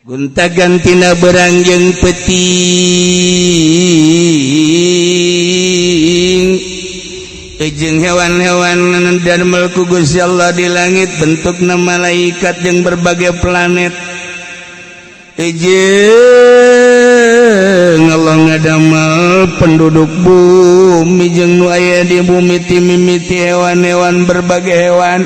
Gonta-gantina berang jeung peuting, jeung hewan-hewan dan melku Gusti Allah di langit, bentukna malaikat yang berbagai planet, jeung Allah ngadamel penduduk bumi jeung nu aya di bumi, ti mimiti hewan-hewan, berbagai hewan,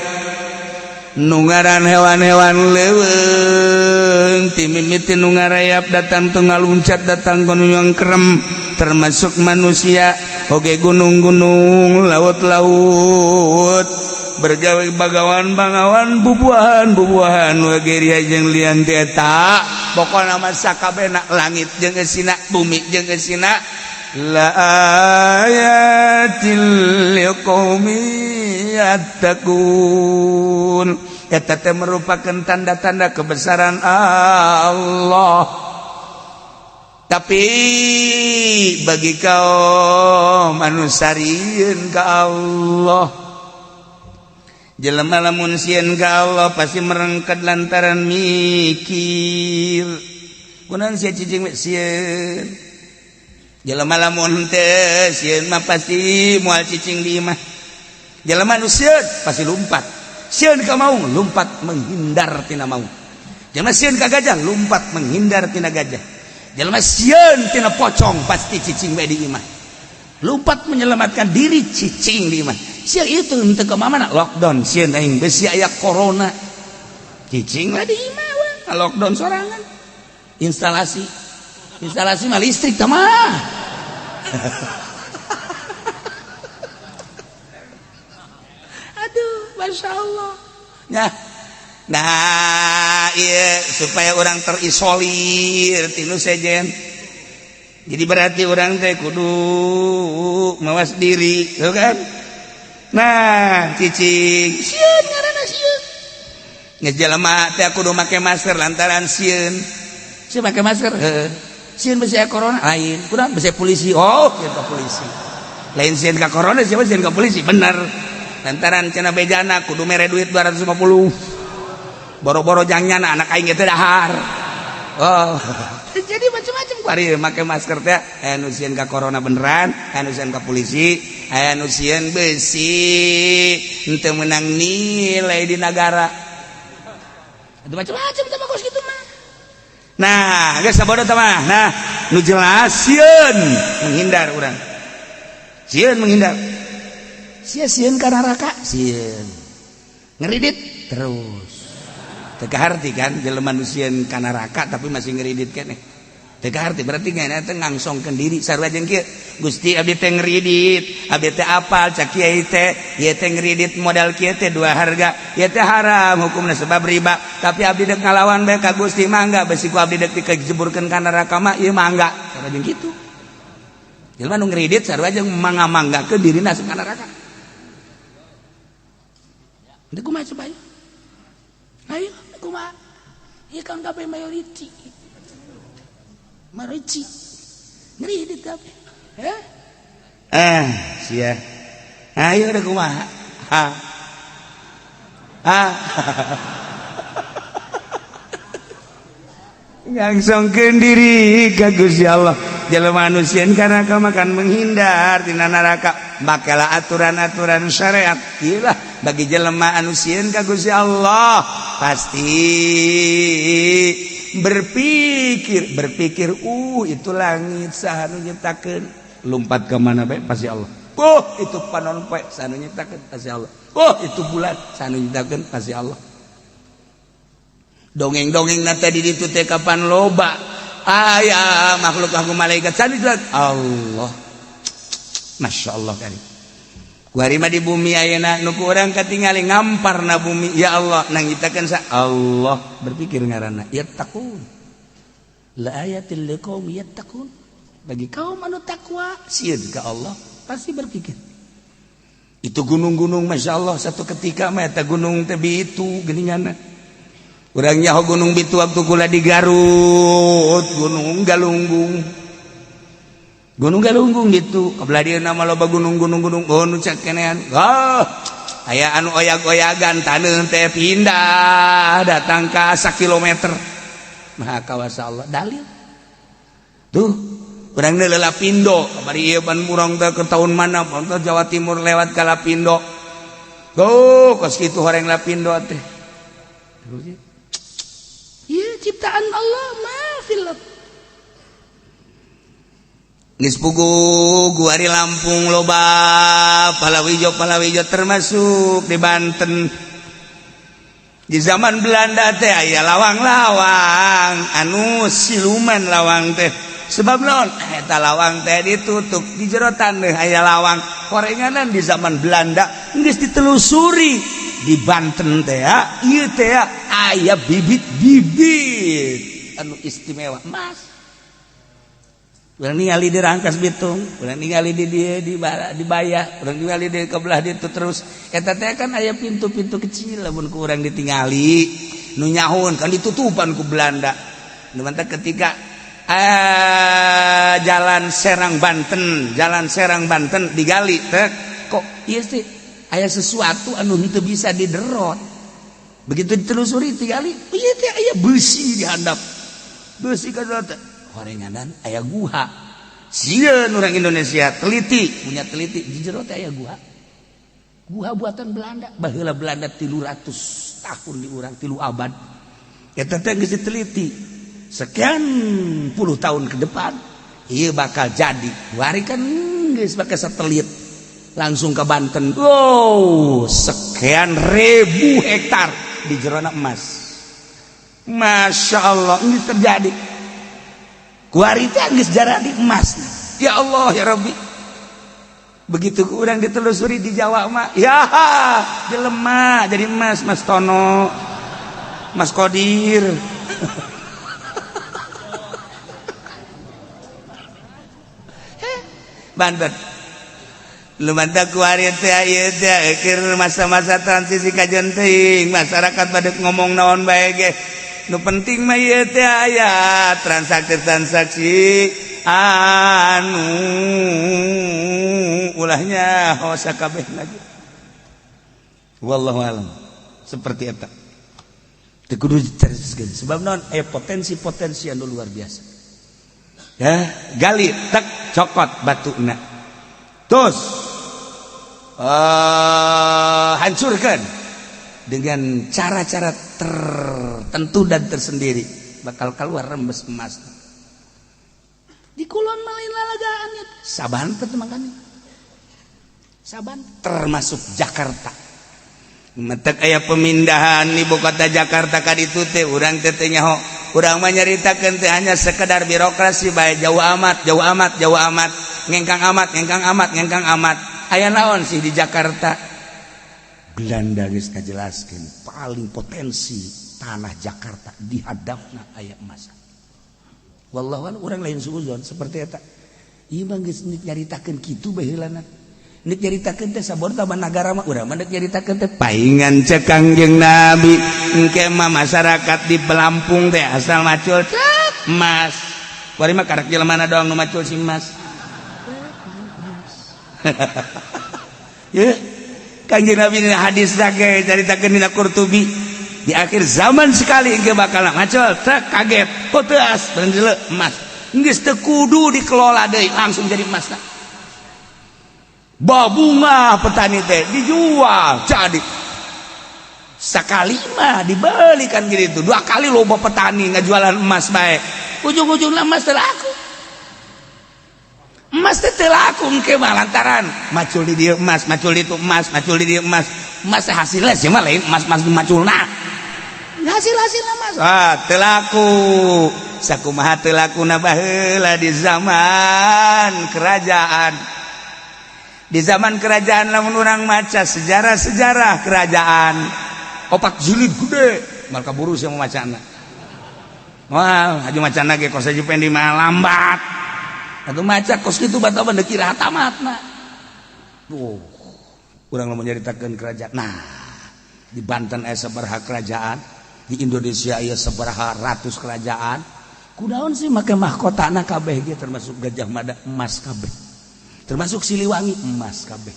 nu ngaran hewan-hewan leuweung, ti mimiti nu ngarayap datang teu ngaluncat, datang ka nu nyangkrem, termasuk manusia oge, gunung-gunung, laut-laut, bergawe bagawan bangawan, bubuahan bubuahan, wageria jeung lian ti eta. Pokona mah sakabehna, langit jeung eusina, bumi jeung eusina, la ayatil liqaumin yattaqun. Eta teh merupakan tanda-tanda kebesaran Allah, tapi bagi kaum anu sarieun ka Allah. Jelema lamun sieun ka Allah pasti merengket lantaran mikir. Kunaon sia cicing? Sieun. Jelema lamun teu sieun mah pasti moal cicing di imah. Jelema nu sieun pasti lumpat. Sieun ka maung, lumpat menghindar tina maung. Jelema sieun ka gajah, lumpat menghindar tina gajah. Jelema sieun tina pocong, pasti cicing bae di imah, lumpat menyelamatkan diri, cicing di imah. Sia itu henteu ke mana, lockdown, sieun aing besi aya corona, cicing lah di imah we, lockdown sorangan. Instalasi instalasi mah listrik tah mah. Aduh, masya Allah ya. Nah iya, supaya orang terisolir tinu sejen. Jadi berarti orang teh kudu mawas diri, tuh kan. Nah, cicing sieun, ngaranna sieun. Ngejelema teh kudu make masker lantaran sieun. Sieun make masker, heuh. Sieun besi corona lain, kudu besi polisi. Oh, sieun ka polisi. Lain sieun ka corona, siapa sieun ka polisi? Bener. Lantaran cenah bejana kudu mere duit 250. Boro-boro jangnya anak aing teh dahar. Oh, jadi macam-macam kuari make masker teh. Aya nu sieun ka corona beneran, aya nu sieun ka polisi, aya nu sieun besi henteu menang nilai di negara. Itu macam-macam teh bagus gitu mah. Nah, geus sabodo teh mah. Nah, nu jelas sieun menghindar urang. Sieun menghindar. Sia sieun ka neraka, sieun. Ngeridit terus. Teu kaharti kan jelema nu sieun ka neraka tapi masih ngeridit keneh. Teu kaharti, berarti ngana teh ngangsongkeun diri sarua jeung kieu. Gusti, abdi teh ngeridit, abdi teh apal cak kiai teh, ieu teh ngeridit modal kieu teh dua harga, ieu teh haram hukumna sebab riba. Tapi abdi dek ngalawan bae ka Gusti, mangga, besi ku abdi dek dikejeburkeun ka neraka mah ieu mangga. Sarua jeung kitu. Jelema nu ngeridit sarua jeung mangga-manggakeun dirina asup ka neraka. Henteu kumaha coba? Ayo kumaha? Ieu kan kabeh mayoriti. Mayoriti. Ngeridit kabeh. Eh? Ah, sia. Ayo udah kumaha? Ha. Ah. Ngangsongkeun diri ka Gusti Allah. Jelema anu sieun ka neraka makan menghindar tina neraka. Makalah aturan-aturan syariat. Iyalah, bagi jelema anu sieun ka Gusti Allah pasti berpikir, berpikir, itu langit saha nu nyiptakeun? Lompat ke mana bae pasti Allah. Oh, itu panon poe saha nu nyiptakeun? Pasti Allah. Oh, itu bulan saha nu nyiptakeun? Pasti Allah. Dongeng-dongeng na tadi ditu teh kapan loba aya makhluk aku malaikat saha nu Allah. Masya Allah kali. Kuari mah di bumi ayeuna nu ku urang katingali ngampar na bumi, ya Allah, nang nyiptakeun sa Allah. Berpikir ngaranna yattaqun. La ayatil liqaum yattaqun. Bagi kaum anu takwa, sieun ka Allah, pasti berpikir. Itu gunung-gunung, Masya Allah, satu ketika mah eta gunung teh bitu geuninganna. Urang nyaho gunung bitu waktu kula di Garut, Gunung Galunggung. Gunung Galunggung gitu. Kebelah dieu nama loba gunung-gunung gunung, oh nu cek kenean. Oh, aya anu oyag-oyagan, taneuh teh pindah datang ka sakilometer. Maha Kawasa Allah. Dalil tuh urang deuleu Lapindo kamari ieu pan urang teh ke tahun mana teh Jawa Timur lewat ka Lapindo. Tuh kos kitu horeng Lapindo teh. Ieu ciptaan Allah ma fil. Geus puguh guari Lampung loba palawijo, palawijo termasuk di Banten. Di zaman Belanda teh aya lawang-lawang anu siluman. Lawang teh sebab naon? Eta lawang teh ditutup, di jero taneuh aya lawang korenganan. Di zaman Belanda geus ditelusuri di Banten teh ya, ieu teh aya bibit-bibit anu istimewa emas. Urang ningali di Rangkas Bitung, urang ningali di dia di Baya, urang ningali di kebelah ditu. Terus eta teh kan aya pintu-pintu kecil, lamun ku urang ditingali nu nyahun kan ditutupan ku Belanda. Nu ketika jalan Serang Banten, jalan Serang Banten digali teh, kok ieu sih aya sesuatu anu henteu bisa diderot. Begitu ditelusuri, digali, ieu teh aya besi di handap, besi ka horenganan aya guha. Sieun orang Indonesia teliti, punya teliti, di jero teh aya guha, guha buatan Belanda. Baheula Belanda 300 tahun di urang, 3 abad. Eta teh geus diteliti sekian puluh tahun ke depan ieu bakal jadi. Wari kan geus pakai satelit langsung ke Banten. Wow, sekian ribu hektar di jerona emas. Masya Allah, ini terjadi. Kuari teh geus jaradi emas. Ya Allah ya Rabbi. Begitu kurang ditelusuri di Jawa mah, ya jelema jadi emas, Mas Tono, Mas Kodir. Banten. Lu mantap kuari teh ieu teh keur masa-masa transisi kajen teuing, masyarakat pada ngomong naon bae ge. Nu penting mah ieu teh aya transaksi-transaksi anu ulahnya oh sakabeh lagi. Wallahu alam. Seperti eta. Teu kudu diteruskeun sebab naon, aya potensi-potensi anu luar biasa. Ya, gali tek cokot batuna. Terus hancurkan dengan cara-cara tertentu dan tersendiri, bakal keluar rembes emas. Di kulon malin lalagaan sabanten, makanya saban termasuk Jakarta. Metek aya pemindahan ibu kota Jakarta ka ditu teh, urang teh teu nyaho. Urang mah nyaritakeun teh hanya sekedar birokrasi bae, jauh amat, jauh amat, jauh amat, ngengkang amat, ngengkang amat, ngengkang amat. Aya naon sih di Jakarta? Belanda geus ngajelaskeun paling potensi tanah Jakarta di hadapna aya emas. Wallahu a'lam, urang lain suuzon seperti eta. Ieu mah geus nyaritakeun kitu baheulana. Nek nyaritakeun teh sabor taman nagara mah, urang mah nek nyaritakeun teh paingan cek Kangjeng Nabi engke mah masyarakat di Pelampung teh asal macul cek emas. Kuari mah karek jelema doang nu macul si emas. Ya. Kangjeng Nabi dina hadis ge caritakeun dina Qurtubi, di akhir zaman sekali engke bakal macul tek kaget poteas bener emas. Geus teu kudu dikelola deui, langsung jadi emas. Babunga petani teh dijual jadi sekali mah dibeli kan gitu, dua kali loba petani ngajualan emas baik, ujung-ujungnya emas teu laku, emas teh teu laku engke mah lantaran macul di dieu emas, macul di itu emas, macul di dieu emas. Emas teh hasilnya sih mah lain emas, emas maculna hasil-hasilna emas ah teu laku. Sakumaha teu lakuna baheula di zaman kerajaan, di zaman kerajaan lamun urang maca sejarah-sejarah kerajaan opat jilid gede mal kaburu sih mau macana. Wah, haji macana ge kos Haji Pendi mah lambat atuh maca kos kitu bata mah kira tamatna. Tuh urang lamun nyaritakeun kerajaan, nah di Banten aya sabaraha kerajaan, di Indonesia aya sabaraha ratus kerajaan, kunaon sih make mahkotana kabeh ge termasuk Gajah Mada emas kabeh, termasuk Siliwangi emas kabeh?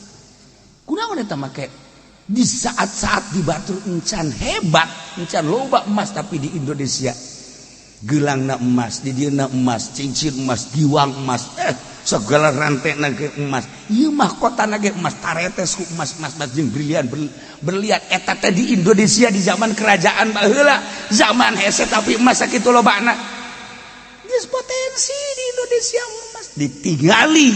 Kunaon eta make di saat-saat di batur encan hebat, encan loba emas, tapi di Indonesia Gelangna emas, di dieuna emas, cincin emas, giwang emas, segala rantai na ge emas. Ieu mahkota na ge emas, taretes ku emas, emas, emas jeung brilian berlian. Eta teh di Indonesia di zaman kerajaan baheula, zaman hese tapi emas sakitu lobana. Geus potensi di Indonesia emas ditingali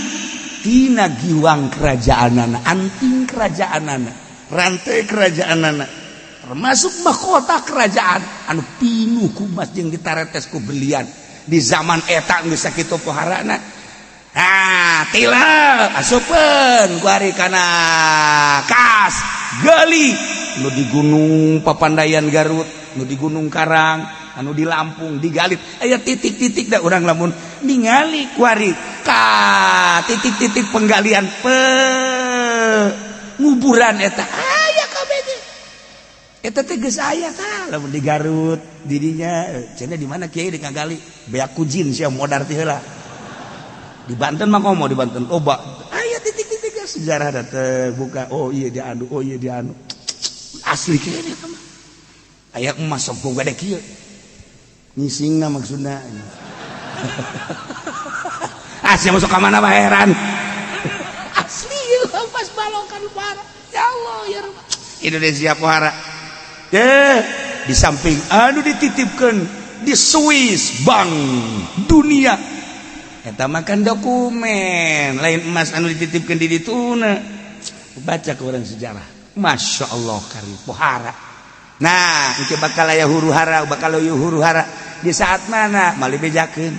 tina giwang kerajaanana, anting kerajaanana, rantai kerajaanana, termasuk mahkota kerajaan anu pinuh ku emas jeung ditaretes ku berlian. Di zaman eta geus sakitu poharana. Ah, tilep asupeun kuari kana kas gali nu di Gunung Papandayan Garut, nu di Gunung Karang, anu di Lampung digali, aya titik-titik da urang lamun ningali kuari ka titik-titik penggalian penguburan eta aya kabeh ge. Eta teh geus aya tah lamun di Garut didinya cenah di mana kiai di ngagali beak kujin sia modar teh heula. Di Banten mah komo di Banten loba aya titik-titik sejarah da buka, oh iya di anu, oh iya di anu, asli kene eta mah aya emas sok gede kieu ngisingna maksudna. Ah, sia masuk ka mana mah heran. Asli ieu pas balokan parah. Ya Allah ya Rabb. Indonesia pohara. Eh, di samping anu dititipkeun di Swiss Bank Dunia. Eta makan dokumen lain emas anu dititipkeun di dituna. Baca ke orang sejarah. Masya Allah kari pohara. Nah, engke bakal aya huru hara, bakal aya huru hara di saat mana? Mali bejakeun.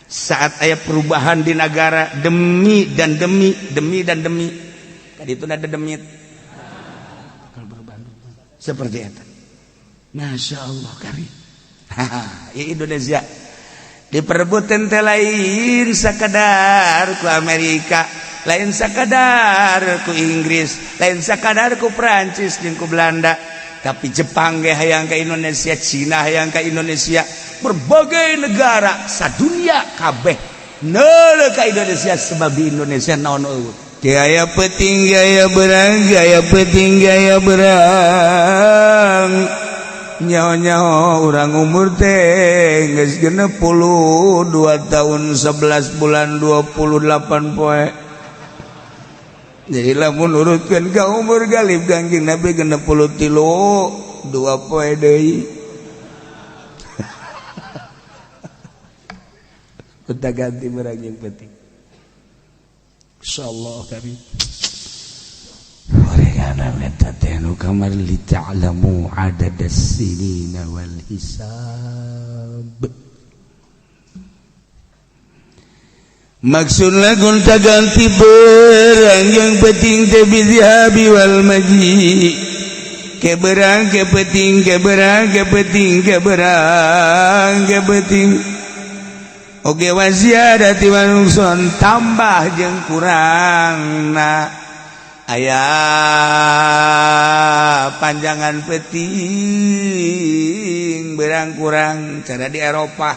Saat aya perubahan di negara demi dan demi, demi dan demi. Tadi itu ada demit. Bakal berubah seperti itu. Masya Allah kari. Ya Indonesia diperebutkan teh lain sakadar ku Amerika, lain sakadar ku Inggris, lain sakadar ku Prancis jeung ku Belanda, tapi Jepang ge hayang ke Indonesia, Cina hayang ke Indonesia, berbagai negara sadunia kabeh neuleuh ka Indonesia sebab di Indonesia naon eueuh. Gaya penting gaya berang, gaya penting gaya berang. Nyaho-nyaho urang umur teh geus 62 tahun 11 bulan 28 poe. Jadi lamun urutkeun ka umur galib Kangjeng Nabi 63 2 poe deui. Kita ganti berang yang penting. Insyaallah kami. Kamar li ta'lamu adadas sinina wal hisab. Maksudna gonta ganti berang yang penting teh bizhabi wal maji. Ke berang ke penting ke berang ke penting ke berang ke penting. Oge waziadati manungson tambah jeung kurangna. Aya panjangan peting berang kurang cara di Eropa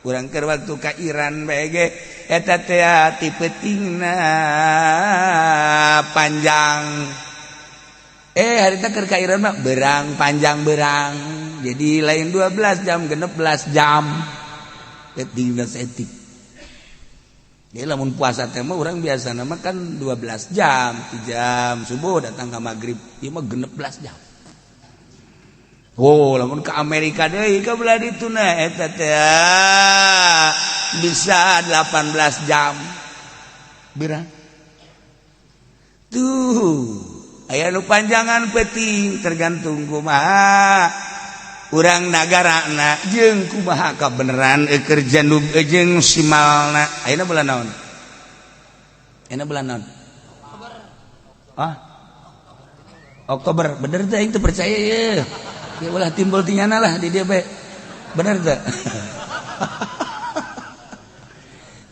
kurang keur waktu ka Iran BG eta teh ti peutingna panjang harita keur ka Iran mah berang panjang berang jadi lain 12 jam 16 jam peutingna saeutik. Jadi lamun puasa teh mah urang biasa nama kan 12 jam, 3 jam subuh datang ke maghrib, ieu mah 16 jam. Oh, lamun ke Amerika deui ka belah ditu na eta teh bisa 18 jam. Berang. Tuh, aya nu panjangan peuting tergantung kumaha urang nagarana jeung kumaha kabeneran keur janub jeung simalna. Ayeuna bulan naon? Ayeuna bulan naon? Ah? Oktober. Bener teh aing teu percaya ye. Ya ulah timbul tinyana lah di dieu bae. Bener teh?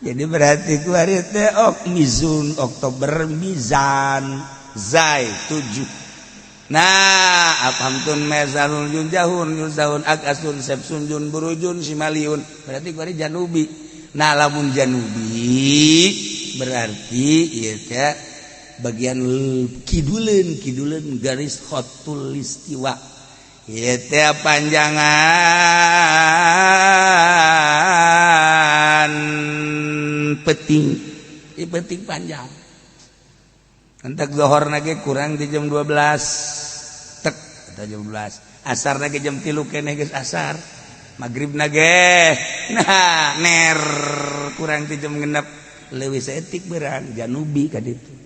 Jadi berarti ku hari teh ok mizun Oktober mizan zai 7. Nah, apamtun mezalun jun jahun yuzahun agasun sepsun jun burujun simaliun. Berarti kuari janubi. Nah, lamun janubi berarti ieu teh bagian kiduleun kiduleun garis khatulistiwa. Ieu teh panjangan peuting. Ieu peuting panjang. Entek zohor ge kurang di jam 12 tek atau jam 12. Asar ge jam 3 keneh geus asar. Maghrib ge nah ner kurang di jam 6 leuwih saeutik berang janubi ka ditu.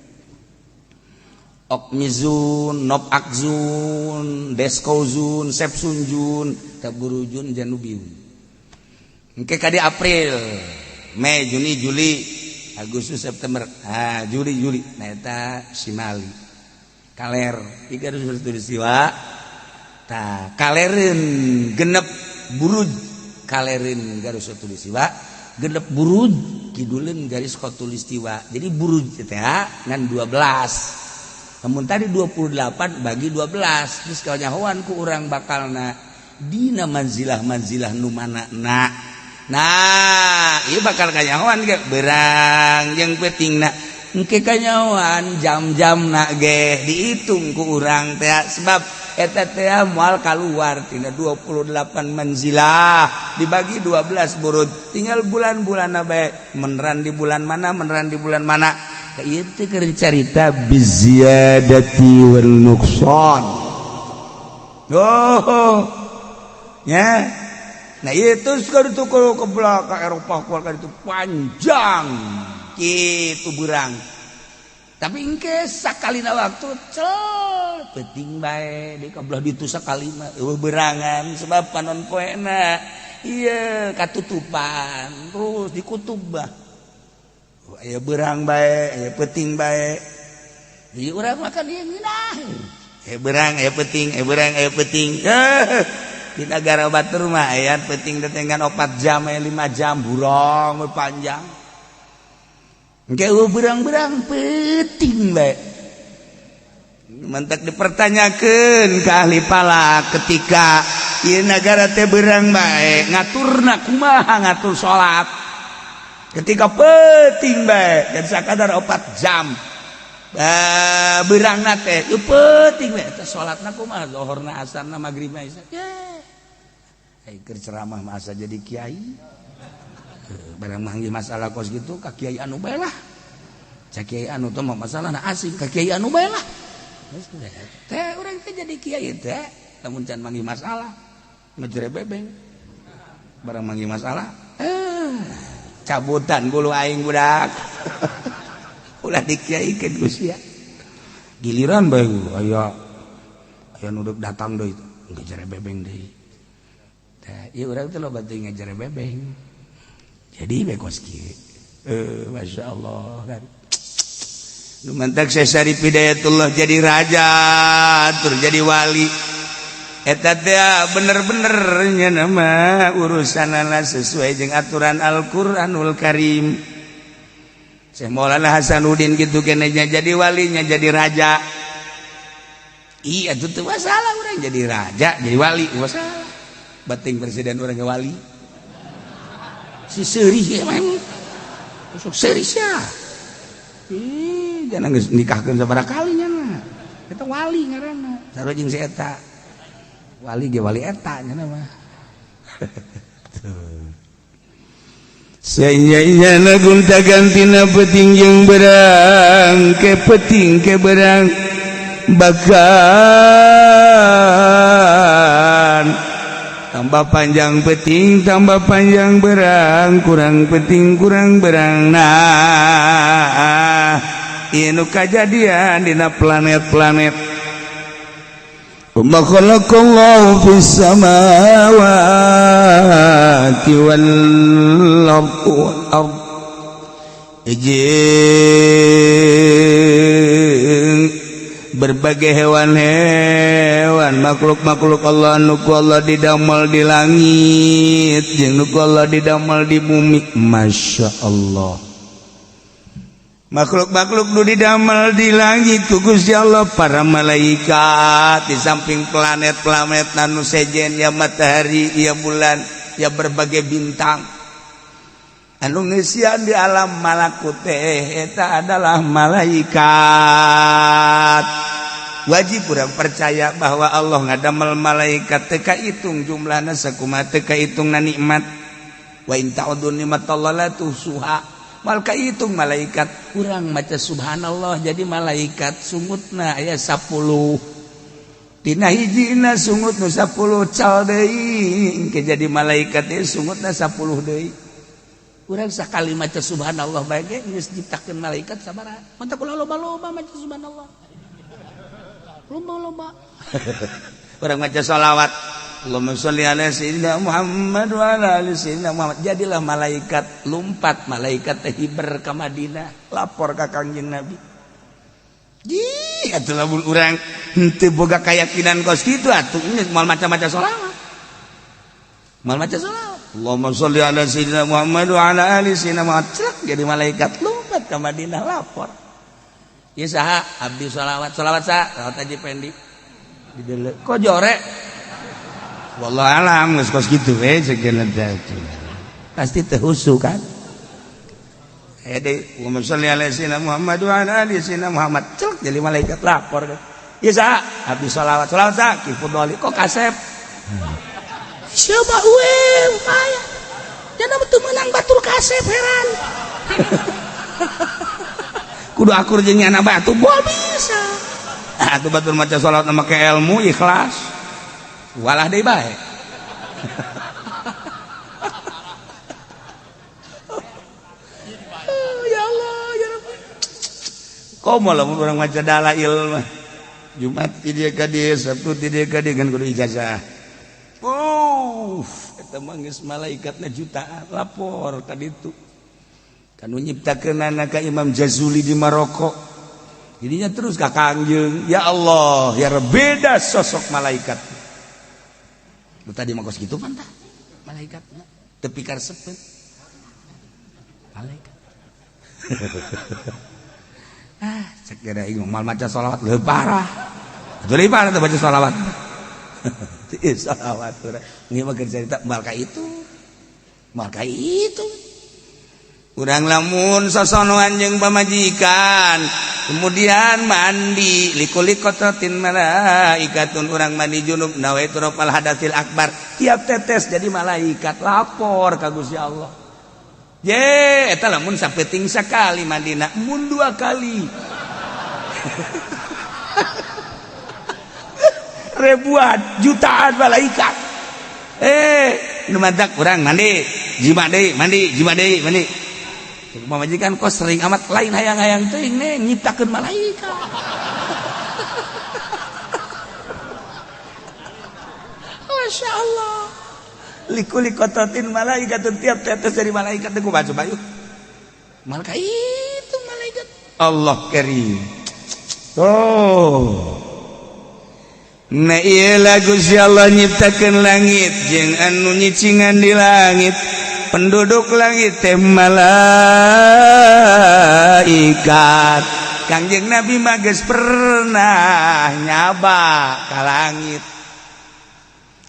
Okmizun, Nopakzun, Deskozun, Sepsunjun, Taburujun, Janubiun. Engke ka di April, Mei, Juni, Juli, Agustus, September, ah, Juli, Juli. Nah, eta Simali. Kaler, ieu siwa. Tah, kalereun genep buruj, kalereun garis siwa, genep buruj kiduleun garis khatulistiwa. Jadi buruj teh ngan 12. Namun tadi 28 bagi 12, terus kalau nyahoan ku urang bakalna dina manzilah-manzilah nu mana. Nah, nah ieu bakal kanyahoan ge berang jeung peutingna. Engke kanyahoan jam-jamna ge dihitung ku urang teh, sebab eta teh moal kaluar tina 28 manzilah dibagi 12 burud, tinggal bulan-bulanna bae, meneran di bulan mana, meneran di bulan mana. Itu keur carita biziyadati wal nuqsan. Oh ya, nah itu sekali itu kalau ke belakang Eropa keluar itu panjang gitu berang, tapi engke sakalina waktu cel penting bae di kebelah ditu sakali mah eueuh berangan, sebab panon poena iya katutupan terus dikutub bah. Oh, aya berang bae, aya peuting bae. Di urang makan ieu ngeunah. Aya berang, aya peuting, aya berang, aya peuting. Di negara batur mah aya peuting teh 4 jam, aya 5 jam burong panjang. Engke eueuh berang-berang peuting bae. Mentak dipertanyakeun ke ahli falak, ketika ieu negara teh berang bae, ngaturna kumaha ngatur salat ketika peuting bae dan sakadar 4 jam berang teh ieu peuting bae, eta salatna kumaha, zuhurna, asarna, maghribna, isya? Ai keur ceramah mah asa jadi kiai. Barang manggih masalah kos gitu ka kiai anu bae lah. Cak kiai anu teh mah masalahna asing, ka kiai anu bae lah. Teh urang teh jadi kiai teh lamun can manggih masalah ngejere bebeng, barang manggih masalah cabutan bulu aing budak, ulah dikiaikeun ku sia. Giliran bae aya aya nu datang deui ngejere bebeng deui. Teh ieu urang teh loba teuing ngejere bebeng, jadi bae kos kieu. Masya Allah kan. Mantak Syekh Syarif Hidayatullah jadi raja tur jadi wali eta teh bener-benernya nama urusanana sesuai jeung aturan Al-Qur'anul Karim. Syekh Maulana Hasanuddin gitu kenenya, jadi walinya jadi raja. Iya, itu tuh masalah orang jadi raja jadi wali masalah bating presiden orang ke wali si seurih emang sok seurih ya. Ih, jangan geus nikahkeun sabaraha kali nya eta wali ngaranna, sarua jeung si eta wali ge wali eta nya mah. Tuh. Sanya gonta gantina peuting jeung berang, ke peuting ke berang, bahkan tambah panjang peuting tambah panjang berang, kurang peuting kurang berang. Nah, ini kejadian dina planet-planet. Wa khalaqallahu fis samawati wal ard jeung berbagai hewan-hewan, makhluk-makhluk Allah nu ku Allah didamel di langit jeung nu ku Allah didamel di bumi. Masya Allah, makhluk-makhluk nu didamel di langit ku Gusti Allah para malaikat, di samping planet-planet anu sejen, ya matahari, ya bulan, ya berbagai bintang anu ngeusian di alam malakut teh eta adalah malaikat. Wajib urang percaya bahwa Allah ngadamel malaikat, teu kahitung jumlahna sakumaha teu kahitungna nikmat. Wa in ta'uddu nikmatallahi la tuhsuha. Moal kahitung malaikat. Urang maca subhanallah jadi malaikat sungutna aya 10. Tina hijina sungut nu 10 cal deui engke jadi malaikat deui sungutna 10 deui. Urang sakali maca subhanallah bae ge geus nyiptakeun malaikat sabaraha. Mantap ulah loba-loba maca subhanallah. Loba-loba. Urang maca sholawat Allahumma sholli ala sayyidina Muhammad wa ala ali sayyidina Muhammad. Jadilah malaikat lumpat, malaikat teh hiber ka Madinah, lapor ka Kangjeng Nabi. Ih, atuh lamun urang henteu boga keyakinan kos kitu atuh geus moal maca-maca sholawat. Moal maca sholawat. Allahumma sholli ala sayyidina Muhammad wa ala ali sayyidina Muhammad. Cek jadi malaikat lumpat ka Madinah lapor. Ieu saha? Abdi sholawat. Sholawat saha? Sholawat Haji Pendi. Dideuleu. Kok jore? Wallahu alam geus kos kitu we sekian teh. Pasti teu husu kan? Aya deui Allahumma sholli ala sayyidina Muhammad wa ala ali sayyidina Muhammad. Cek jadi malaikat lapor. Ieu saha? Abdi sholawat. Sholawat saha? Ki Fudoli. Kok kasep? Siapa we aya. Jangan teu meunang batur kasep heran. Kudu akur jeung nyana batu moal bisa. Atuh batur maca sholawat make ilmu ikhlas. Walah deui bae. Ya Allah ya Rabbi. Komo lamun urang maca dalail mah. Jumat ti dieu ka dieu, Sabtu ti dieu ka dieu kan kudu ijazah. Eta mah geus malaikatna jutaan lapor ka ditu. Kanu nyiptakeunana ka Imam Jazuli di Maroko. Jadinya terus ka Kangjeng, ya Allah, ya beda sosok malaikat. Lu tadi mah kos kitu pan tah malaikatna teu pikaresepeun. Malaikat. Ah, cek gara aing moal maca sholawat leuwih parah. Atuh leuwih parah teh baca sholawat. Ieu sholawat urang. Ieu mah keur carita moal ka itu. Moal ka itu. Urang lamun sosonoan jeung pamajikan kemudian mandi likuli qatratin malaikatun urang mandi junub nawaitu rafal hadatsil akbar tiap tetes jadi malaikat lapor ka Gusti Allah. Ye eta lamun sapeting sakali mandina mun 2 kali. Ribuan jutaan malaikat. Nu mantak urang mandi jima deui mandi jima deui mandi. Pamajikan kok sering amat lain hayang-hayang teuing neng nyiptakeun malaikat. Masya Allah. Likuli kototin malaikat tiap tetes dari malaikat teh kumaha coba yuk. Malaikat itu malaikat. Allah karim. Oh. Nah ieu lagu si Allah nyiptakeun langit jeung anu nyicingan di langit. Penduduk langit teh malaikat. Kangjeng Nabi mah geus pernah nyaba ka langit.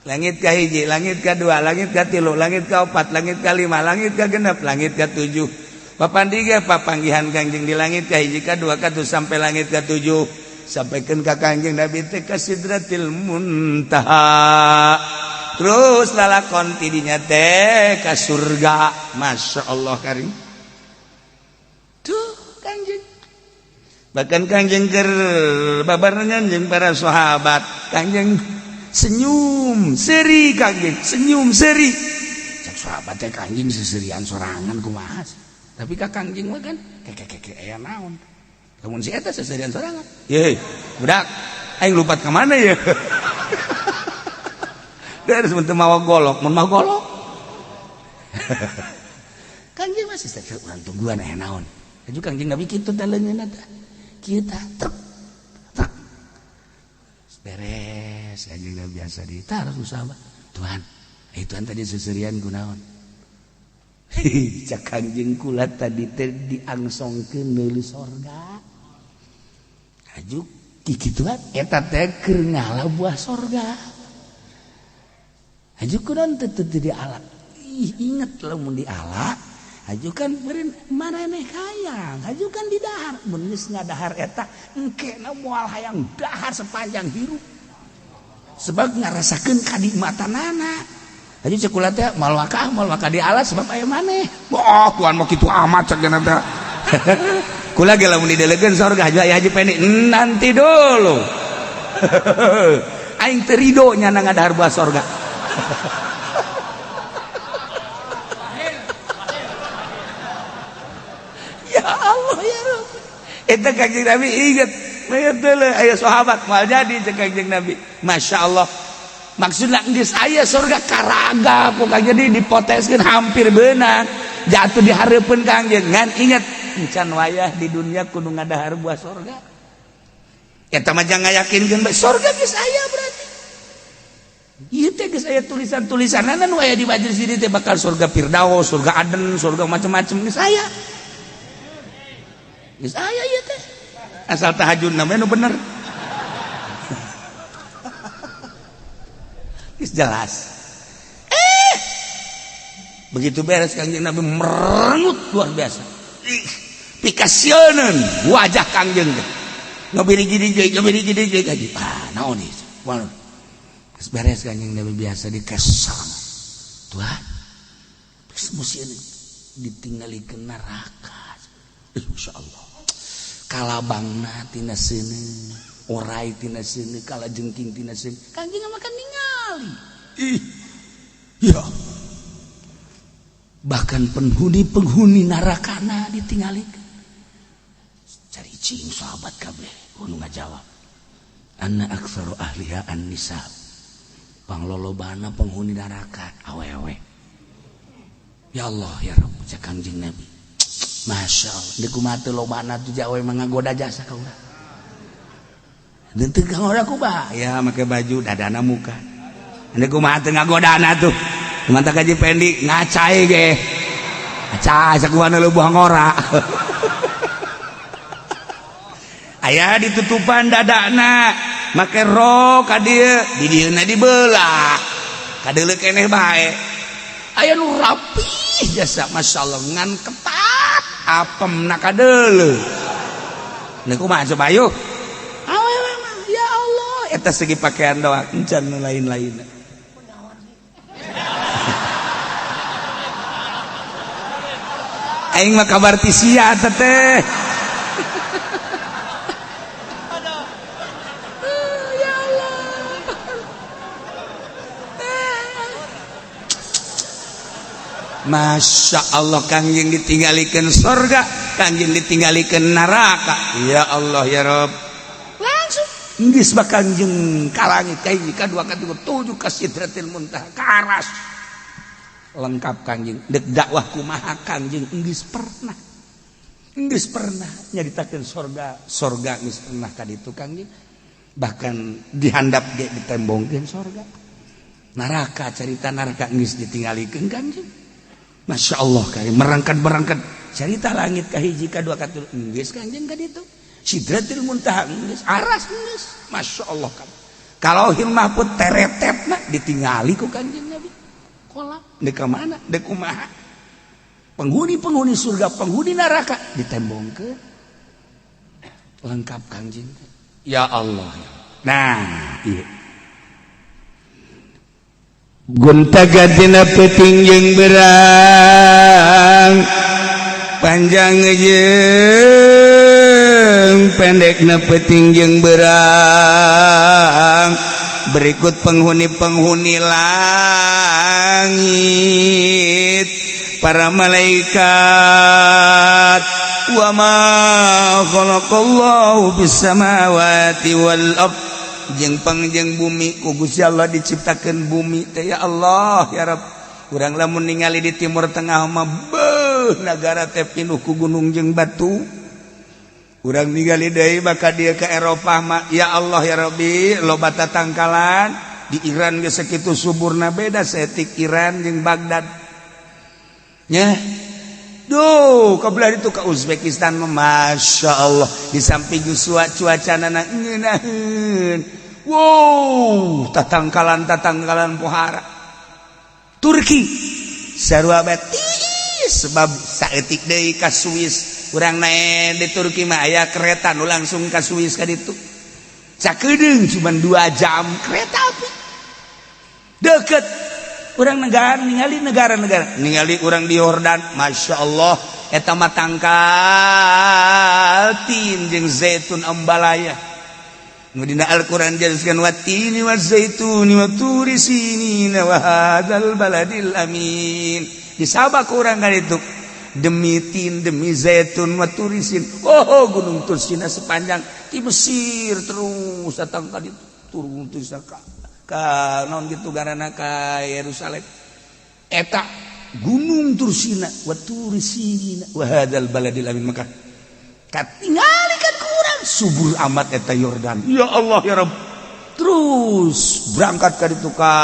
Langit ka hiji, langit ka dua, langit ka tilu, langit ka opat, langit ka lima, langit ka genep, langit ka tujuh. Papandi ge papanggihan Kangjeng di langit ka hiji, ka dua, ka tujuh sampai langit ka tujuh. Sampaikan ka Kangjeng Nabi teh ka Sidratil Muntaha. Terus lalakon tidinya teh ka surga. Masya Allah karim. Tuh Kangjeng. Bahkan Kangjeng keur babarengan jeung para sahabat. Kangjeng senyum seri Kangjeng, senyum seri. Cak sahabat teh Kangjeng seserian sorangan kumaha sih. Tapi ka Kangjeng mah kan keke aya naon. Lamun si eta seserian sorangan. Ye, budak, aing lupat ka mana ya? Dia harus mun teu mawa golok, mun mawa golok. Kangjeng masih teh urang tungguan aya naon. Aju Kangjeng Nabi kitu teh leungeunna teh. Kieu tah truk truk. Beres anjing biasa di taruh usaha. Tuhan, Tuhan tadi seserian kunaon. Cak Kangjeng kula tadi teh diangsongkeun meuli sorga. Aju kikituan eta teh keur ngala buah sorga. Aju kunaon teu teu diala. Ih inget lamun diala, aju kan beureun maraneh hayang, aju kan didahar. Mun geus ngadahar eta engkena moal hayang dahar sepanjang hirup. Sebab ngarasakeun kanikmatanana. Haji cek kula teh moal waka, moal waka di alas sebab aya maneh. Wah, tuan mah kitu amat cek teh. Kula ge lamun didelegeun sorga haji aya Haji Pendi nanti dulu. Aing teu rido nyana ngadahar buah sorga. Ya Allah ya Rabb. Eta Kangjeng Nabi inget. Aya sahabat moal jadi cek Kangjeng Nabi. Masya Allah. Maksudna geus aya surga karaga ku Kangjeng jadi dipoteskeun hampir beunang. Jatuh di hareupeun Kangjeng. Ngan inget encan wayah di dunia kudu ngadahar buah surga. Eta mah jangan ngayakinkeun bae surga geus aya berarti. Ieu teh geus aya tulisan-tulisanana nu aya di majelis ini teh bakal surga Firdaus, surga Aden, surga macam-macam geus aya. Geus aya ieu teh. Asal tahajud namanya nu bener. Geus jelas. Begitu beres Kangjeng Nabi merengut luar biasa. Ih, pikasieun wajah Kangjeng teh. Ngabiri gini ngabiri gini gaji. Ah, naon ieu? Waduh. Geus beres Kangjeng Nabi biasa dikesang. Tuhan, geus musieun ditinggalikeun neraka. Insyaallah. Kalabangna tina seuneu, orai tina seuneu, kalajengking tina seuneu. Kangjeng mah kan ningali. Ih. Ya. Bahkan penghuni-penghuni narakana ditingalikeun. Cari cing sahabat kabeh kudu ngajawab. Anna aktsaru ahliha an-nisa. Panglolobana penghuni neraka awewe. Ya Allah ya Rabb cek Kangjeng Nabi. Masya Allah, di kumaha teu lobana tuh jawe mah ngagoda jasa ka urang. Teu ngagoda kumaha? Ya make baju dadana muka. Di kumaha teu ngagodana tuh. Mantap Haji Pendi ngacai ge. Ngacai sakumaha leubuh ngora. Aya ditutupan dadana, make rok ka dieu, di dieuna dibelah. Kadeuleu keneh bae. Aya nu rapih jasa masyaallah ngan ketat. Apem na kadeuleu. Nah kumaha coba ayo. Awewe mah ya Allah eta segi pakaian doang encan nu lain-lain. Aing mah kabar ti sia teh. Ya Allah. Masya Allah Kangjeng ditinggalikeun surga, Kangjeng ditinggalikeun neraka. Ya Allah ya Rabb. Langsung geus bakal jeung ka langit ka hiji ka dua ka tilu tujuh ka Sidratil Muntaha ka aras. Lengkap Kangjeng. Dek dakwah kumaha Kangjeng geus pernah. Geus pernah nyaritakeun surga, surga geus pernah ka ditu Kangjeng. Bahkan dihandap ge ditembongkeun surga. Neraka carita neraka geus ditinggalikeun Kangjeng. Masya Allah kali merangkat-merangkat cerita langit ka hiji ka dua ka tilu geus Kangjeng ka ditu. Sidratil Muntaha geus, aras geus. Masya Allah kan. Kalau mahfud teretetna ditingali ku Kangjeng Nabi. Kolam dek ka mana dek kumaha. Penghuni-penghuni surga, penghuni neraka ditembongkeun. Lengkap Kangjeng. Ya Allah. Nah, ieu. Gonta-gantina peuting jeung berang, panjang jeung pendekna peuting jeung berang. Berikut penghuni-penghuni langit, para malaikat. Wa ma khalaqallahu bis samawati wal ard. Jeung pangjeng bumi ku Gusti Allah diciptakeun bumi teh ya Allah ya Rabb. Urang lamun ningali di Timur Tengah mah beuh nagara teh pinuh ku gunung jeung batu. Urang ningali deui maka dia ke Eropah mah ya Allah ya Rabbi loba tatangkalan. Di Iran geus sakitu suburna beda saeutik Iran jeung Baghdad. Nya Duh, kebelah itu ke Uzbekistan mah Masya Allah. Di samping cuaca nana ngeunaheun. Wow, tatangkalan-tatangkalan pohara. Turki sarua bae tiis sebab saeutik deui ka Swiss. Urang naik di Turki mah aya kereta nu langsung ka Swiss ka ditu. Sakedeung cuman 2 jam kereta api. Deket. Urang negara ningali negara-negara, ningali urang di Yordan, Masya Allah, eta mah tangkal tin jeung zaitun ambalaya. Nu dina Al-Qur'an jelaskan wattini wazaituni wa turi sinina wa hadzal baladil amin. Disabak urang kan itu demi tin, demi zaitun, wa turisin. Oh, gunung Tursina sepanjang di Mesir terus datang ka ditu, turun terus ka naon gitu garana ka Yerusalem. Eta gunung Tursina, wa turisinina wa hadzal baladil amin. Maka katingali kan kurang subur amat eta Yordan. Ya Allah, ya Rabb. Terus berangkat ka ditu ka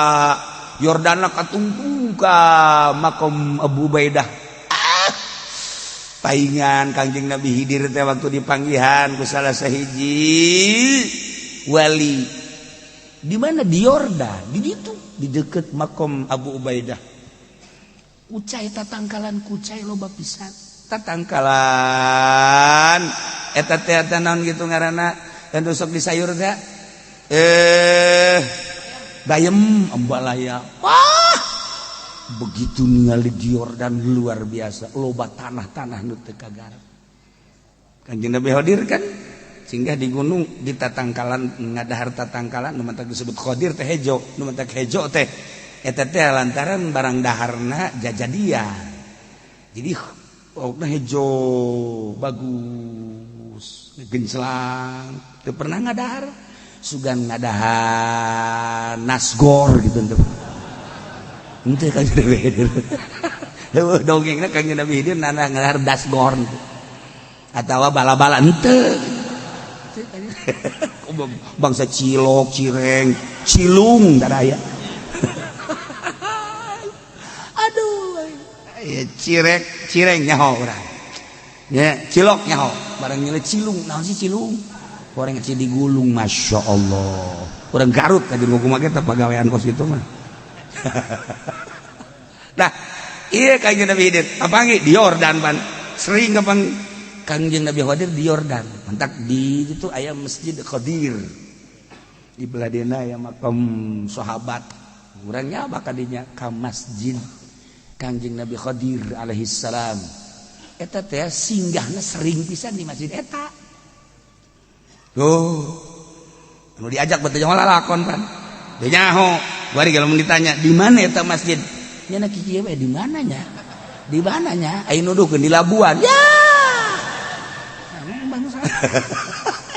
Yordana, katungtung ka makom Abu Ubaidah. Ah, paingan Kangjeng Nabi Hidir teh waktu dipanggihan ku salah sahiji wali. Di mana? Di Yordan, di ditu, di deket makom Abu Ubaidah. Kucai, tatangkalan kucai loba pisan. Tatangkalan eta teh eta naon gitu ngaranna dan sok di sayur teh, bayem ambalaya. Wah, begitu ningali di Yordan luar biasa loba tanah-tanah nu teu kagarap. Kanjeng Nabi Khadir kan singgah di gunung, di tatangkalan, ngadahar tatangkalan. Nu matak disebut Khadir teh hejo, nu matak hejo teh eta teh lantaran barang daharna jajadian, jadi pokoknya hejo, bagus, genclang, teu pernah ngadahar sugan ngadahar nasgor gitu. Henteu, henteu Kanjeng Nabi Khidir. Heueuh, dongengna Kanjeng Nabi Khidir nana ngadahar dasgor atawa bala-bala, henteu. Bangsa cilok, cireng, cilung daraya. Aduh, ya cirek, cireng nyaho urang. Ya, cilok nyaho. Barang nyele cilung, naon sih cilung? Orang kecil digulung, Masya Allah. Orang Garut tadi ngomong kita pagawean kos gitu mah. Nah, iya Kanjeng Nabi Khidir. Kapanggih di Yordan pan. Sering kapang Kanjeng Nabi Khidir di Yordan. Mantak di itu aya Masjid Khadir. Di beladena aya makam sahabat. Urangnya bakal dinya ka masjid Kanjeng Nabi Khadir alaihi salam. Eta teh singgahna sering pisan di masjid eta. Tuh. Anu diajak betul jangan lalakon pan. Teu nyaho. Bari kalau ditanya di mana eta masjid? Nya na kieu we, di mananya? Di mananya? Aya nuduhkeun di Labuan. Ya. Emang bangsa.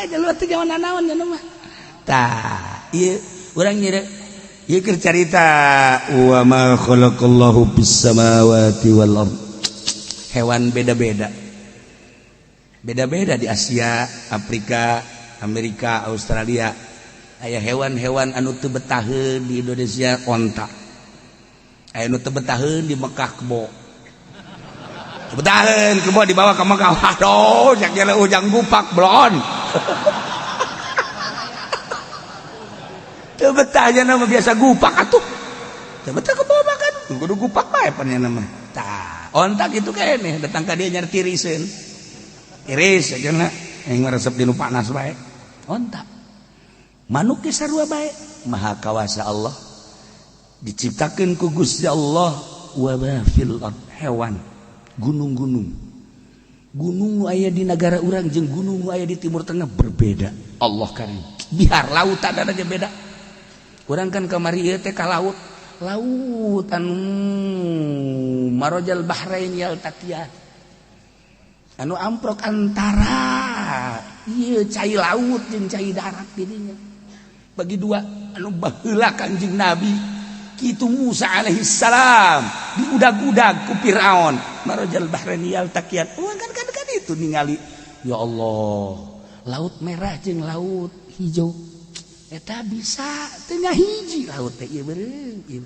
Jalur teh jangan nanaon nya mah. Tah, ieu urang nyere ieu keur carita wa ma khalaqallahu bis samawati wal ard. Hewan beda-beda. Beda-beda di Asia, Afrika, Amerika, Australia. Aya hewan-hewan anu teu betaheun di Indonesia, onta. Aya nu teu betaheun di Mekah, kebo. Teu betaheun kebo dibawa ke Mekah. Waduh, cak jale ujang gupak blon. Teu betah nama biasa gupak atuh. Teu betah kebo makan. Kudu gupak bae pan nama. Tah, onta kitu keneh datang ka dia nyari tiriseun. Tiris aja na yang meresep di nu panas bae. Onta. Manuk ge sarua bae. Maha kawasa Allah. Diciptakeun ku Gusti Allah wa ma fil ard, hewan, gunung-gunung. Gunung nu aya di negara urang jeung gunung nu aya di Timur Tengah berbeda. Allah karim. Bihar lautan aja beda. Urang kan kamari ieu teh ka laut. Laut anu Marojal Bahrain yaltaqiyan. Anu amprok antara ieu cai laut jeung cai darat didinya. Bagi dua anu baheula Kanjeng Nabi kitu Musa alaihi salam diudag-udag ku Firaun. Marojal Bahrain yaltaqiyan. Oh, kan kan kan itu ningali. Ya Allah, laut merah jeung laut hijau. Eta bisa tengah hiji laut teh ieu beureum ieu.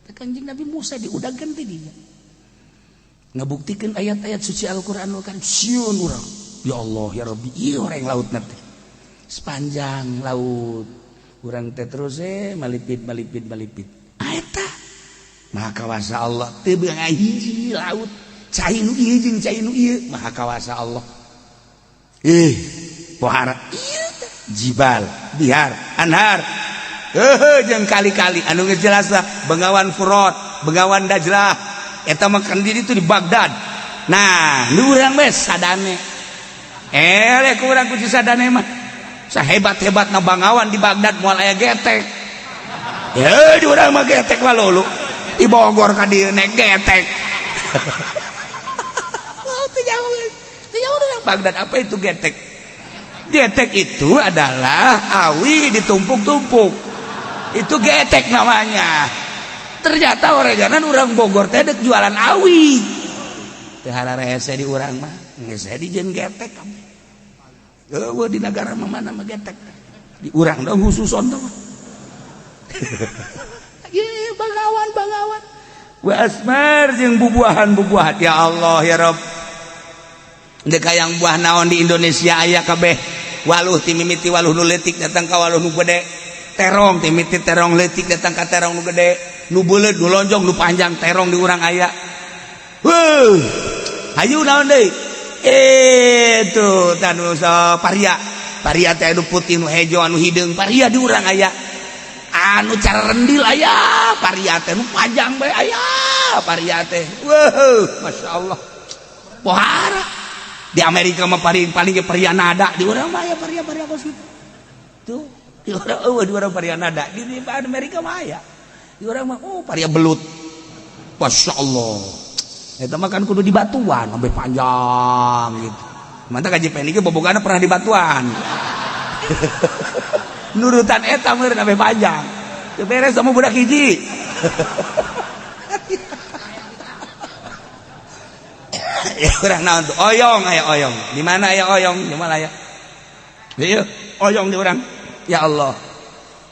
Teh Kanjeng Nabi Musa diudagkeun ti dinya. Ngabuktikeun ayat-ayat suci Al-Qur'an kan sieun urang. Ya Allah, ya Rabbi, ieu orang laut teh. Sepanjang laut urang teh terus malipit malipit malipit. Ah, eta Maha kawasa Allah teu beunang hiji laut. Cai nu ieu jeung cai nu ieu, Maha kawasa Allah. Ih, pohara ieu teh jibal, bihar, anhar. Heuh jeung kali-kali anu geus jelas lah Bengawan Furat, Bengawan Dajlah. Eta mah kan di ditu di Baghdad. Nah, nu urang we sadane. Eleh ku urang ku sadane mah. Sahebat-hebatna Bangawan di Baghdad moal aya getek. Ya di urang mah getek walulu. Di Bogor ka dieu naik getek. Oh, teu jauh. Teu jauh urang Baghdad apa itu getek? Getek itu adalah awi ditumpuk-tumpuk. Itu getek namanya. Ternyata orang jalan orang Bogor teh dek jualan awi. Teu hararese di urang mah. Geus dijieun getek kabeh. Eueuh di negara mah mana mah getek. Di urang dong khususon tuh. Ye Bangawan Bangawan. Wa asmar jeung bubuahan-bubuahan. Ya Allah ya Rabb. Dek hayang buah naon di Indonesia aya kabeh. Waluh ti mimiti waluh nu leutik datang ka waluh nu gede. Terong ti mimiti terong leutik datang ka terong nu gede. Nu beuleut, nu lonjong, nu panjang terong di urang aya. Wuh. Hayu naon deui? Itu tanu paria. Paria teh anu putih, nu hejo, anu hideung, paria di urang aya. Anu cara rendil aya, paria teh nu panjang bae aya, paria teh. Wuh, masyaallah. Pohara. Di Amerika mah paling paling ge paria nada, di urang mah aya paria-paria kos kitu. Tuh, di urang eueuh di urang paria nada, di Amerika mah aya. Di urang mah oh paria belut. Masya Allah. Eta mah kan kudu di batuan sampai panjang gitu. Mantap kaji penik ge bobogana pernah di batuan. Nurutan eta meureun sampai panjang. Teu beres sama budak hiji. Ya urang naon tuh? Oyong aya oyong. Di mana aya oyong? Di mana aya? Ieu oyong di urang. Ya Allah.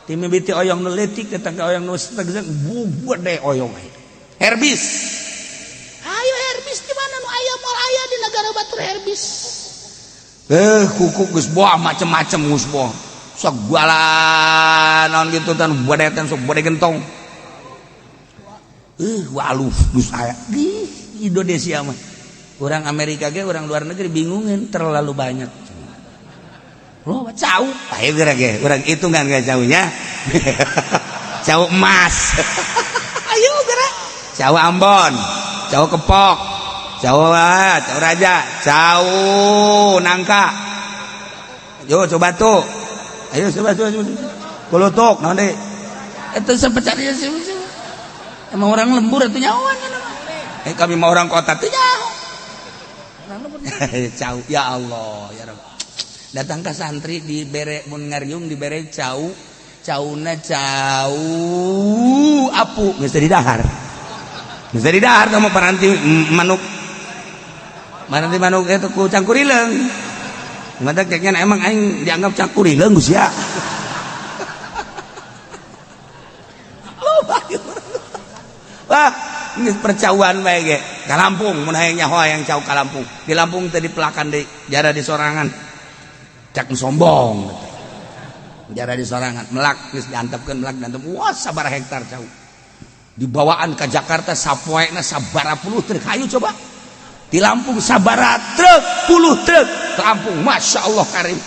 Ti mimiti oyong nu leutik datang ka oyong nu tegese gede oyong aya. Herbis. Ayo herbis di mana nu aya moal aya di negara batur herbis. Kuku geus boah macem-macem geus boah. Sok guala naon gitu tan badetan sok bade gentong. Waluh geus aya di Indonesia mah. Orang Amerika ge orang luar negeri bingungin terlalu banyak. Loh, cau. Ayo geura ge, urang hitungan ge caunya. Cau emas. Ayo geura. Cau Ambon, cau kepok, cau cau raja, cau nangka. Yo coba tuh. Ayo coba coba coba. Kulutuk naon deui? Eta sampe cari sih. Emang orang lembur atuh nyawan. Kami mah orang kota tuh nyaho. Cau ya Allah ya Rabb. Datang ke santri dibere mun ngariung dibere cau, cauna cau apu geus teu didahar. Geus teu didahar kamu paranti manuk. Paranti manuk eta ku cangkurileung. Mata kayaknya emang aing dianggap cangkurileung geus ya. Wah, ini percauan bae ge. Ka Lampung mun hayang nyaho hayang cau ka Lampung. Di Lampung teh dipelakan deui, jara di sorangan. Cak sombong. Jara di sorangan, melak geus diantepkeun melak diantep. Wah, sabaraha hektar cau. Dibawaan ke Jakarta sapoena sabaraha puluh truk. Hayu coba. Di Lampung sabaraha truk, puluh truk. Ke Lampung, Masya Allah karim.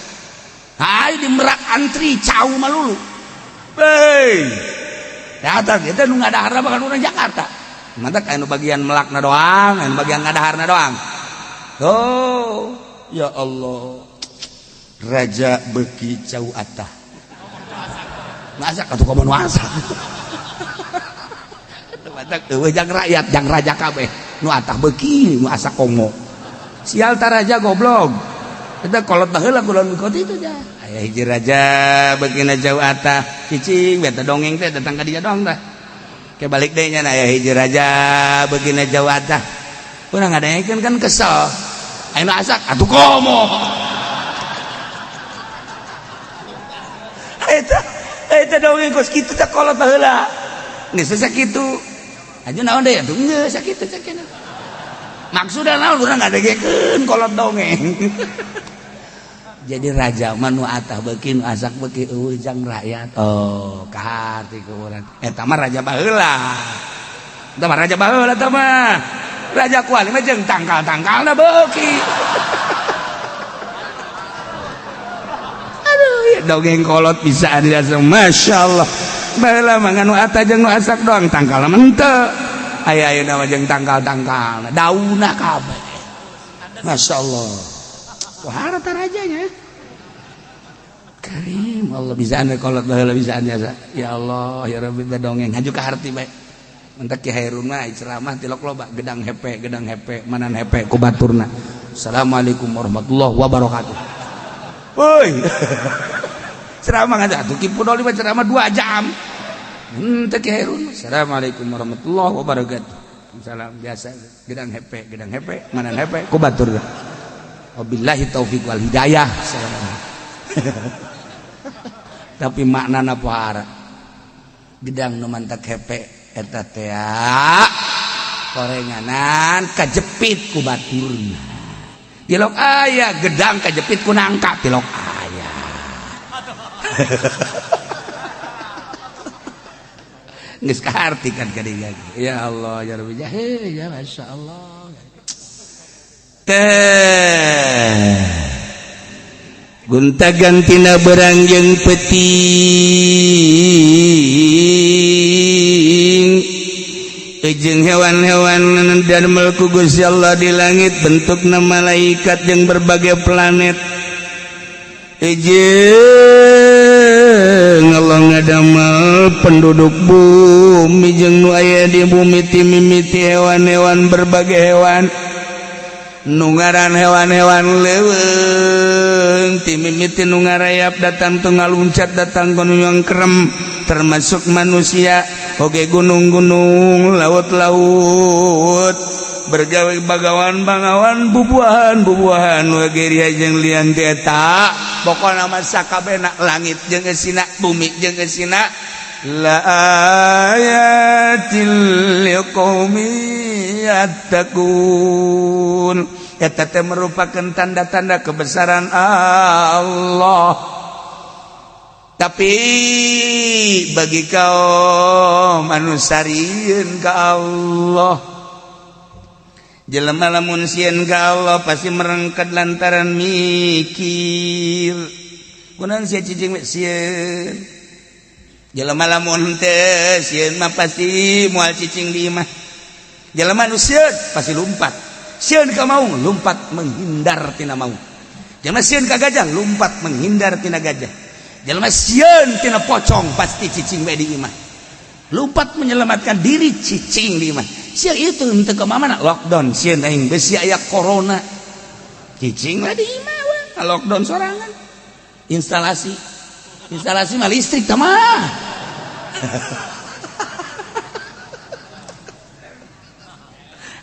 Hayu di Merak antri cau malulu. Hei. Datang itu nu ngadahar bahkan orang Jakarta. Mantap anu bagian melakna doang, anu bagian ngadaharna doang. Oh, ya Allah. Raja beki cau atah. Masak atuh komo nu asak. Mantap eueuh jang rakyat, jang raja kabeh. Nu atah beki, nu asak komo. Sial ta raja goblok. Eta kolot baheula kulon kot itu nya. Aya hiji raja beukina cau atah, cicing beta dongeng teh datang ka dinya doang tah. Ke balik deui nya aya hiji raja beukina cau atah. Urang ngadengekeun kan kesel. Aya nu asak atuh komo. Eta eta dongeng kos kitu teh kolot baheula. Geus sakitu. Aju naon deui atuh geus sakitu sakitu. Maksudna naon urang ngadengekeun kolot dongeng. Jadi raja mah nu atah beuki nu asak beuki eueuh jang rakyat. Oh, kaharti ku urang. Eta mah raja baheula. Eta mah raja baheula eta mah. Raja kuali mah jeung tangkal-tangkalna beuki. Aduh, Dongeng kolot bisa langsung, Masya Allah. Baheula mah nu ata jeung nu asak doang, tangkal mah henteu. Aya ayeuna mah jeung tangkal-tangkal, daunna kabeh. Masya Allah. Wah, rata rajanya. Karim Allah bisa anda kolot baheula bisa anda. Ya Allah, ya Rabbi, dongeng haju ka harti bae. Mentak Ki Hairun mah ceramah tilok loba gedang hepe, manan hepe ku baturna. Assalamualaikum warahmatullahi wabarakatuh. Woi. Ceramah ngada atuh Ki Pudoli mah ceramah 2 jam. Henteu Ki Hairun. Assalamualaikum warahmatullahi wabarakatuh. Salam biasa gedang hepe, manan hepe ku baturna. Wabillahi taufik wal hidayah. Tapi maknana pohara. Gedang nu mantak hepe eta teh korenganan kajepit ku baturna. Tilok aya gedang kajepit ku nangka, tilok aya. Geus kaharti kan kadinya. Ya Allah ya Rabbi, ya Masya Allah. Teh gonta gantina berang jeung peuting jeung hewan-hewan dan melku Gusti Allah di langit bentukna malaikat jeung berbagai planet. Jeung Allah ngadamel penduduk bumi jeung nu aya di bumi ti mimiti hewan-hewan berbagai hewan nu ngaran hewan-hewan leuweung ti mimiti nu ngarayap datang teu ngaluncat datang ka nu nyangkrem termasuk manusia oge gunung-gunung laut-laut bergawe bagawan bangawan bubuahan-bubuahan wageria jeung lian ti eta pokona mah sakabehna langit jeung eusina bumi jeung eusina la ayatil liqaumin yattaqun. Eta teh merupakan tanda-tanda kebesaran Allah. Tapi bagi kaum anu sarieun ka Allah, jelema lamun sieun ka Allah pasti merengket lantaran mikir. Kunaon sia cicing sieun? Jelema lamun teu sieun mah pasti moal cicing di imah. Jelema nu sieun pasti lumpat. Sieun ka maung, lumpat menghindar tina maung. Jelema sieun ka gajah, lumpat menghindar tina gajah. Jelema sieun tina pocong pasti cicing bae di imah. Lumpat menyelamatkan diri cicing di imah. Sia itu henteu ka mana lockdown sieun aing besi aya corona. Cicing lah di imah we, lockdown sorangan. Instalasi instalasi mah listrik tah mah.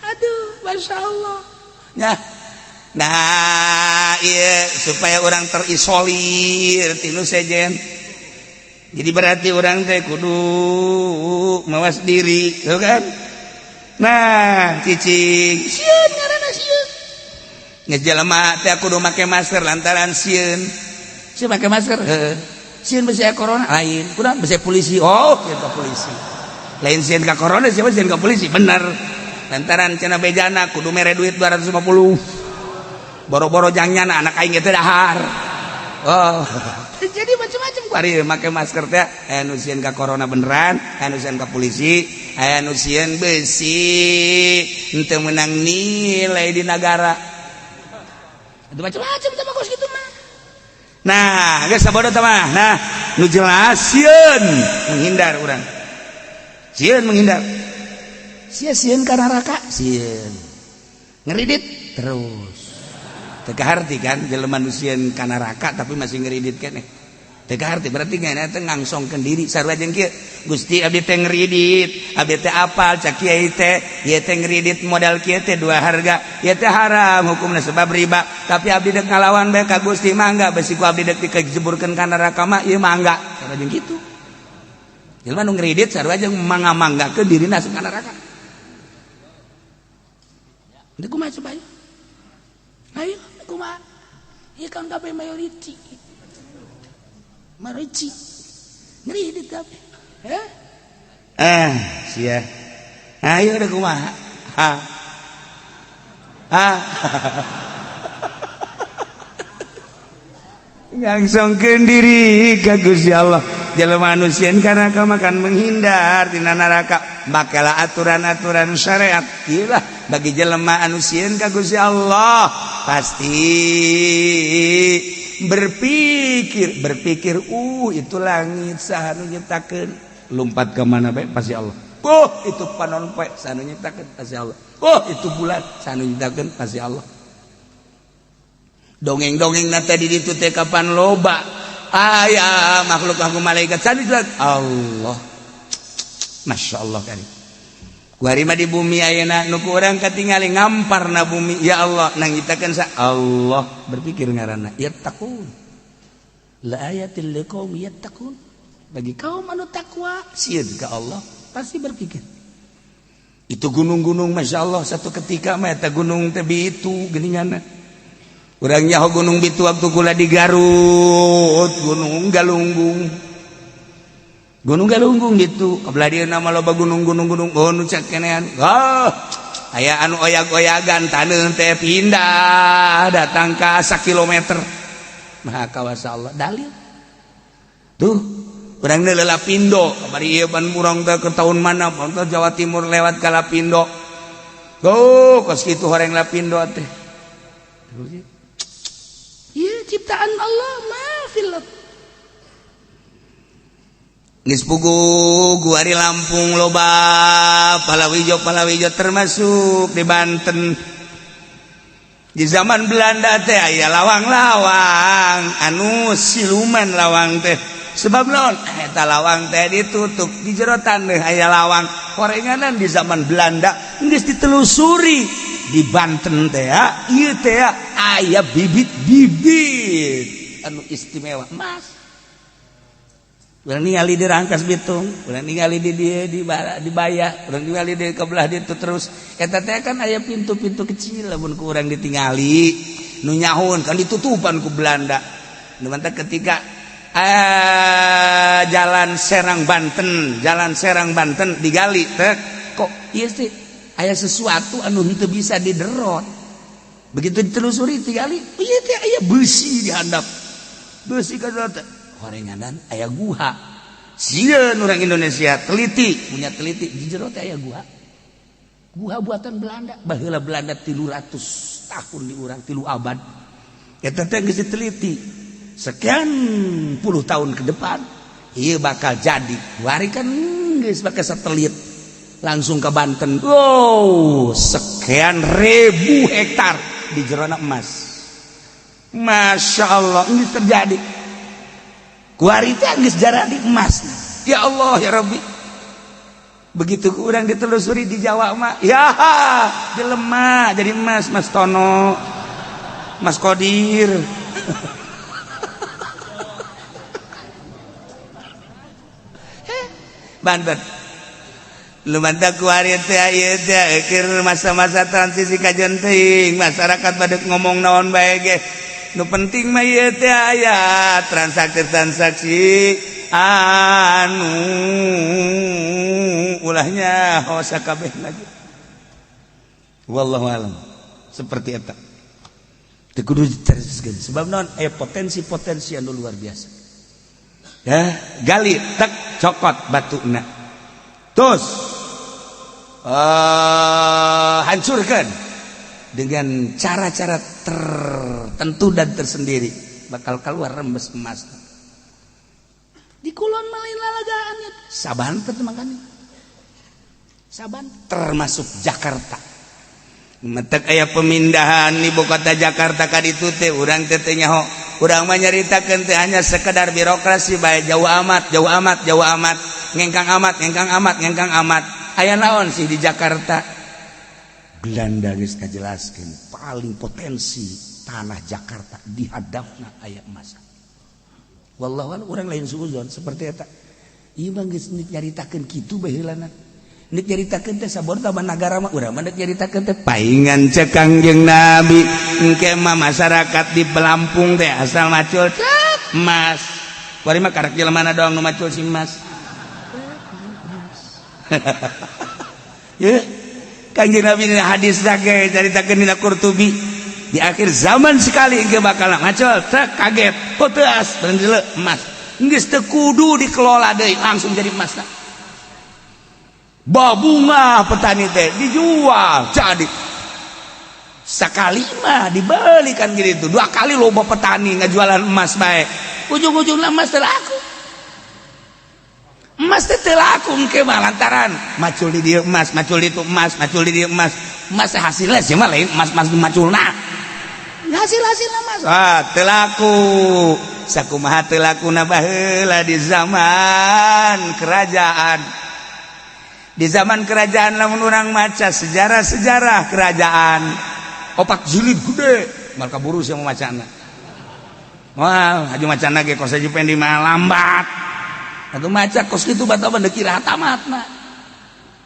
Aduh, Masya Allah. Nah, iya supaya orang terisolir tinu sejen. Jadi berarti orang teh kudu mawas diri, tuh kan? Nah, cicing sieun ngaranna sieun. Geus jelema teh kudu make masker lantaran sieun. Sieun make masker, heuh. Sieun besi corona lain, kudu besi polisi. Oh, sieun ka polisi. Lain sieun ka corona, siapa sieun ka polisi? Bener. Lantaran cenah bejana kudu mere duit 250. Boro-boro jangnyana anak aing teh dahar. Oh. Jadi macam-macam kuari make masker teh aya nu sieun ka corona beneran, aya nu sieun ka polisi, aya nu sieun besi henteu meunang nilai di nagara. Itu macam-macam teh bagus gitu mah. Nah, geus sabodo teh mah. Nah, nu jelas sieun menghindar urang. Sieun menghindar. Sia sieun ka neraka, sieun. Ngeridit terus. Teu kaharti kan jelema nu sieun ka neraka tapi masih ngeridit keneh. Teu kaharti berarti ngana teh ngangsongkeun diri sarua jeung kieu. Gusti abdi teh ngeridit, abdi teh apal cak kiai teh, ieu teh ngeridit modal kieu teh dua harga, ieu teh haram hukumna sebab riba. Tapi abdi dek ngalawan bae ka Gusti mangga besi ku abdi dek dikejeburkeun ka neraka mah ieu mangga. Sarua jeung kitu. Jelema nu ngeridit sarua jeung mangga-manggakeun dirina asup ka neraka. Deuk kumaha coba? Ayo kumaha? Ieu kan kabeh mayoriti. Mayoriti. Ngeridit kabeh. Eh? Ah, sia. Ayo udah kumaha? Ha. Ha. Ngangsongkeun diri ka Gusti Allah. Jelema anu sieun ka neraka makan menghindar tina neraka. Makalah aturan-aturan syariat. Iyalah bagi jelema anu sieun ka Gusti Allah pasti berpikir, berpikir, itu langit saha nu nyiptakeun, lompat ke mana bae pasti Allah. Oh, itu panon poe saha nu nyiptakeun, pasti Allah. Oh, itu bulan saha nu nyiptakeun, pasti Allah. Dongeng-dongeng na tadi ditu teh kapan loba aya makhluk aku malaikat saha nu Allah. Masya Allah kali. Kuari mah di bumi ayeuna nu ku urang katingali ngamparna bumi, ya Allah nang nyiptakeun sa Allah, berpikir ngaranna yattaqun. La ayatil liqaum yattaqun. Bagi kaum anu takwa sieun ka Allah pasti berpikir. Itu gunung-gunung, Masya Allah, satu ketika mah eta gunung teh bitu geuninganna. Urang nyaho gunung bitu waktu kula di Garut, Gunung Galunggung. Gunung Galunggung gitu. Kebelah dia nama loba gunung-gunung gunung, oh nu cek kenean. Oh, aya anu oyag-oyagan taneuh teh pindah datang ka sakilometer. Maha kawasa Allah dalil. Tuh, urang teh Lapindo, kamari ieu pan urang teh ke tahun mana, pan Jawa Timur lewat ka Lapindo. Oh, kos kitu horeng Lapindo teh. Iya, ciptaan Allah ma fil. Geus puguh guari Lampung loba palawijo, palawijo termasuk di Banten. Di zaman Belanda teh aya lawang-lawang anu siluman lawang teh. Sebab naon? Eta lawang teh ditutup, di jero taneuh aya lawang. Horenganan di zaman Belanda geus ditelusuri di Banten teh ya, ieu teh aya bibit-bibit anu istimewa emas. Urang ningali di Rangkas Bitung, urang ningali di dia di Baya, urang ningali di kebelah ditu terus. Eta teh kan aya pintu-pintu kecil lamun ku urang ditingali, nu nyahun kan ditutupan ku Belanda. Nu mantak ketika jalan Serang Banten, jalan Serang Banten digali teh kok ieu sih aya sesuatu anu henteu bisa diderot. Begitu ditelusuri digali, ieu teh aya besi di handap. Besi ka teh horenganan aya guha. Sieun orang Indonesia teliti, punya teliti di jero teh aya guha. Guha buatan Belanda. Baheula Belanda 300 tahun di urang, 3 abad. Eta teh geus diteliti. Sekian puluh tahun ke depan ieu bakal jadi. Wari kan geus pakai satelit langsung ke Banten. Wow, sekian ribu hektar di jerona emas. Masya Allah, ini terjadi. Kuari teh geus jaradi emas. Ya Allah ya Rabbi. Begitu kurang ditelusuri di Jawa mah, ya jelema jadi emas, Mas Tono, Mas Kodir. Banten. Lu mantap kuari teh ieu teh keur masa-masa transisi kajen teuing, masyarakat pada ngomong naon bae ge. Nu penting mah ieu teh aya transaksi-transaksi anu ulahnya oh sakabeh lagi. Wallahu alam. Seperti eta. Teu kudu diteruskeun sebab naon aya potensi-potensi anu luar biasa. Ya, gali tek cokot batuna. Terus hancurkan dengan cara-cara tertentu dan tersendiri, bakal keluar rembes emas. Di kulon malin lalagaan ya. Sabanten makanya. Saban termasuk Jakarta. Metek aya pemindahan ibu kota Jakarta ka ditu teh urang teh teu nyaho. Urang mah nyaritakeun teh hanya sekedar birokrasi bae, jauh amat, jauh amat, jauh amat, ngengkang amat, ngengkang amat, ngengkang amat. Aya naon sih di Jakarta? Belanda geus ngajelaskeun paling potensi tanah Jakarta di hadapna aya emas. Wallahu a'lam, urang lain suuzon seperti eta. Ieu mah geus nyaritakeun kitu baheulana. Nek nyaritakeun teh sabor tambah nagara mah urang mah nek nyaritakeun teh paingan cek Kangjeng Nabi engke mah masyarakat di Pelampung teh asal macul cek emas. Kuari mah karek jelema doang nu macul si emas. Ya. Kangjeng Nabi dina hadis ge caritakeun dina Qurtubi. Di akhir zaman sekali engke bakal macul teh, kaget, poteas berendele emas geus teu kudu dikelola deui, langsung jadi emas. Babunga petani teh dijual, jadi sekali mah dibeli kan gitu. Dua kali loba petani ngajualan emas baik, ujung-ujungnya emas teu laku. Emas teh teu laku engke mah, lantaran macul di dieu emas, macul di itu emas, macul di dieu emas. Emas hasilnya sih mah lain emas, emas maculna. Hasil-hasil emas. Ah, teu laku. Sakumaha teu lakuna baheula di zaman kerajaan? Di zaman kerajaan, lamun urang maca sejarah-sejarah kerajaan, opat jilid gede, maka buru sih mau macana. Wah, haji macana ge kos Haji Pendi mah lambat atau maca kos kitu bata mah kira tamatna.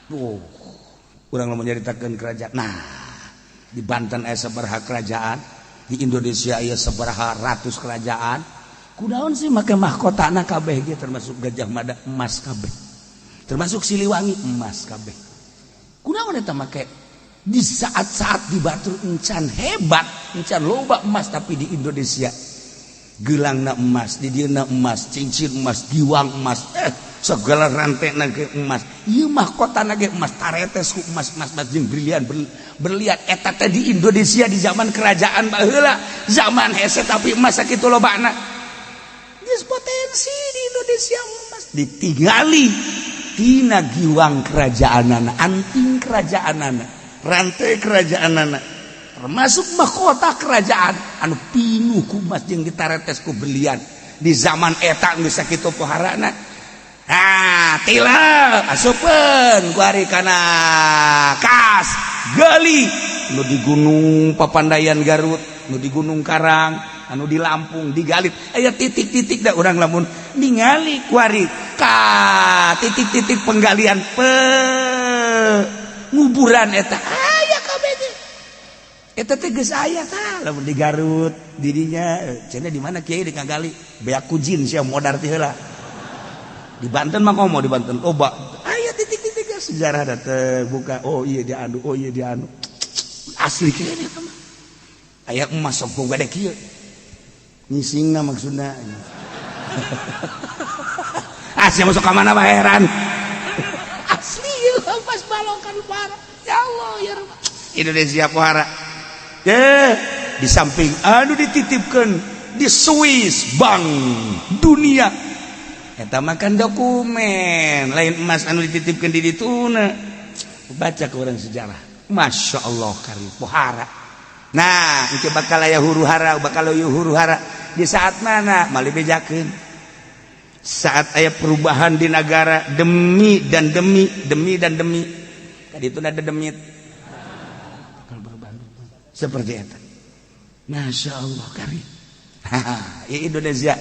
Tuh, urang lamun nyaritakeun kerajaan. Nah, di Banten aya sabaraha kerajaan, di Indonesia aya sabaraha ratus kerajaan. Kunaon sih make mahkotana kabeh ge, termasuk Gajah Mada, emas kabeh, termasuk Siliwangi emas kabeh? Kunaon eta make di saat-saat di batur encan hebat, encan loba emas, tapi di Indonesia gelangna emas, di dieuna emas, cincin emas, giwang emas, segala rantai ge emas, ieu mahkota ge emas, taretes ku emas, emas, emas jeung brilian, berlian. Eta teh di Indonesia di zaman kerajaan baheula, zaman hese, tapi emas sakitu lobana. Geus potensi di Indonesia emas ditinggali tina giwang kerajaanana, anting kerajaanana, rantai kerajaanana, termasuk mahkota kerajaan anu pinuh ku emas jeung ditaretes ku berlian. Di zaman eta geus sakitu poharana. Ah, tilep asupeun kuari kana kas gali nu di Gunung Papandayan Garut, nu di Gunung Karang, anu di Lampung digali, aya titik-titik. Da urang lamun ningali kuari ka titik-titik penggalian pe nguburan eta aya kabeh. Eta teh geus aya tah lamun di Garut didinya cenah. Di mana, kiai, di ngagali beak kujin sia modar ti heula. Di Banten mah komo, di Banten loba aya titik-titik sejarah dateng buka, oh iya dia anu, oh iya dia anu, asli kayaknya eta mah aya emas sok gede kieu ngisingna maksudna. Ah, sia masuk ka mana mah heran. Asli pas balokan parah. Ya Allah, ya Rabb. Indonesia pohara ye. Di samping anu dititipkan di Swiss, Bank Dunia, eta makan dokumen lain emas anu dititipkan di dituna. Baca ke orang sejarah, Masya Allah, kari pohara. Nah, itu bakal aya huru hara, bakal aya huru hara di saat mana mali bejakeun, saat aya perubahan di negara demi dan demi, demi dan demi. Tadi itu ada demit bakal berubah seperti itu. Masya Allah, kari ya Indonesia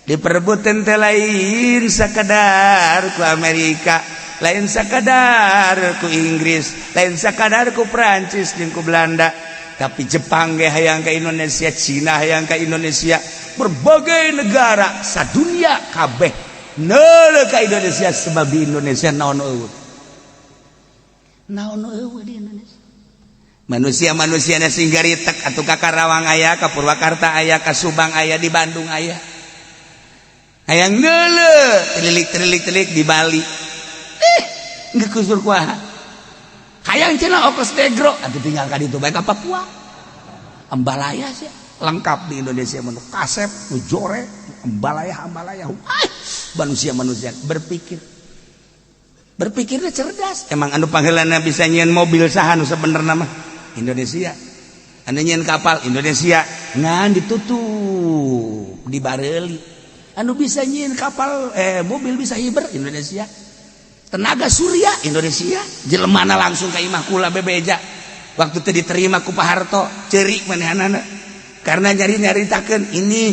diperebutkan teh lain sakadar ku Amerika, lain sakadar ku Inggris, lain sakadar ku Prancis jeung ku Belanda, tapi Jepang ge hayang ke Indonesia, Cina hayang ke Indonesia, berbagai negara sadunia kabeh neuleuh ka Indonesia, sebab di Indonesia naon eueuh? Naon eueuh di Indonesia? Manusia-manusia sing garitek atuh. Ka Karawang aya, ka Purwakarta aya, ka Subang aya, di Bandung aya. Hayang neuleuh, telilik telilik telik di Bali, nggak kusur kuaha. Hayang cenah Okos Negro atuh, tinggal ka ditu bae, ka Papua. Ambalaya sih lengkap di Indonesia, menu kasep nu jore ambalaya ambalaya. Manusia manusia berpikir, berpikirnya cerdas. Emang anu panggilanna bisa nyieun mobil saha nu sebenarnya mah? Indonesia. Anu nyieun kapal Indonesia, ngan ditutup di bareli. Anu bisa nyieun kapal, mobil bisa hiber Indonesia. Tenaga surya Indonesia. Jelemana langsung ke imah kula bebeja waktu itu diterima ku Pak Harto, cerik manehanana karena nyari-nyaritakeun ini,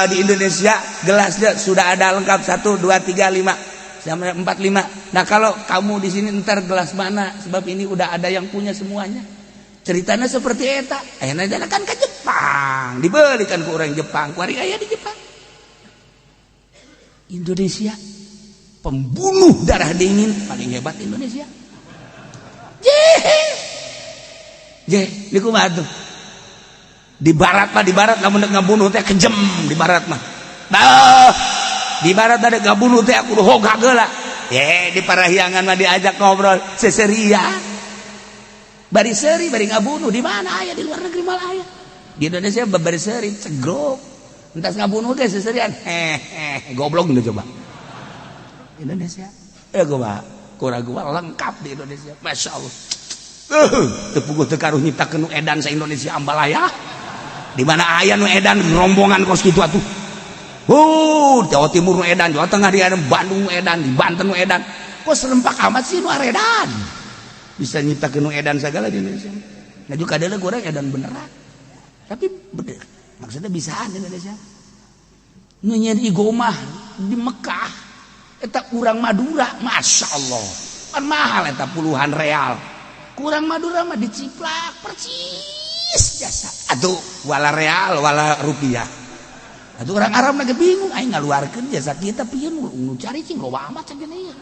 di Indonesia gelasnya sudah ada lengkap 1 2 3 5 sampai 4 5. Nah, kalau kamu di sini ntar gelas mana? Sebab ini udah ada yang punya semuanya. Ceritanya seperti eta. Ayeuna kan ke Jepang, dibelikan ke orang Jepang. Kuari aya di Jepang. Indonesia pembunuh darah dingin paling hebat Indonesia. Jehe. Ye, niku mah tuh. Di barat mah, di barat lamun ngabunuh teh kejem di barat mah. Bah, di barat ada ngabunuh teh kudu hoga geula. Ye, di Parahyangan mah diajak ngobrol seseria. Bari seuri bari ngabunuh di mana aya, di luar negeri malah aya. Di Indonesia bari seuri cegrok. Entas ngabunuh teh seserian. Hehe, goblok gitu coba. Indonesia. Eh gua kurang gua lengkap di Indonesia. Masya Allah. Teu puguh teu karuh nyiptakeun nu edan sa Indonesia ambalaya. Di mana aya nu edan rombongan kos kitu atuh. Jawa Timur nu edan, Jawa Tengah di Bandung nu edan, di Banten nu edan. Kok serempak amat sih nu edan? Bisa nyiptakeun nu edan segala di Indonesia. Nah juga ada goreng edan beneran. Tapi bener, maksudnya bisaan di Indonesia. Nu nyieun iqomah di Mekah eta urang Madura, Masya Allah. Kan mahal eta puluhan real. Kurang Madura mah diciplak persis jasa. Aduh, wala real wala rupiah. Atuh orang Arab lagi bingung, aing ngaluarkeun jasa kita pieu nu cari cing loba amat cenah ieu.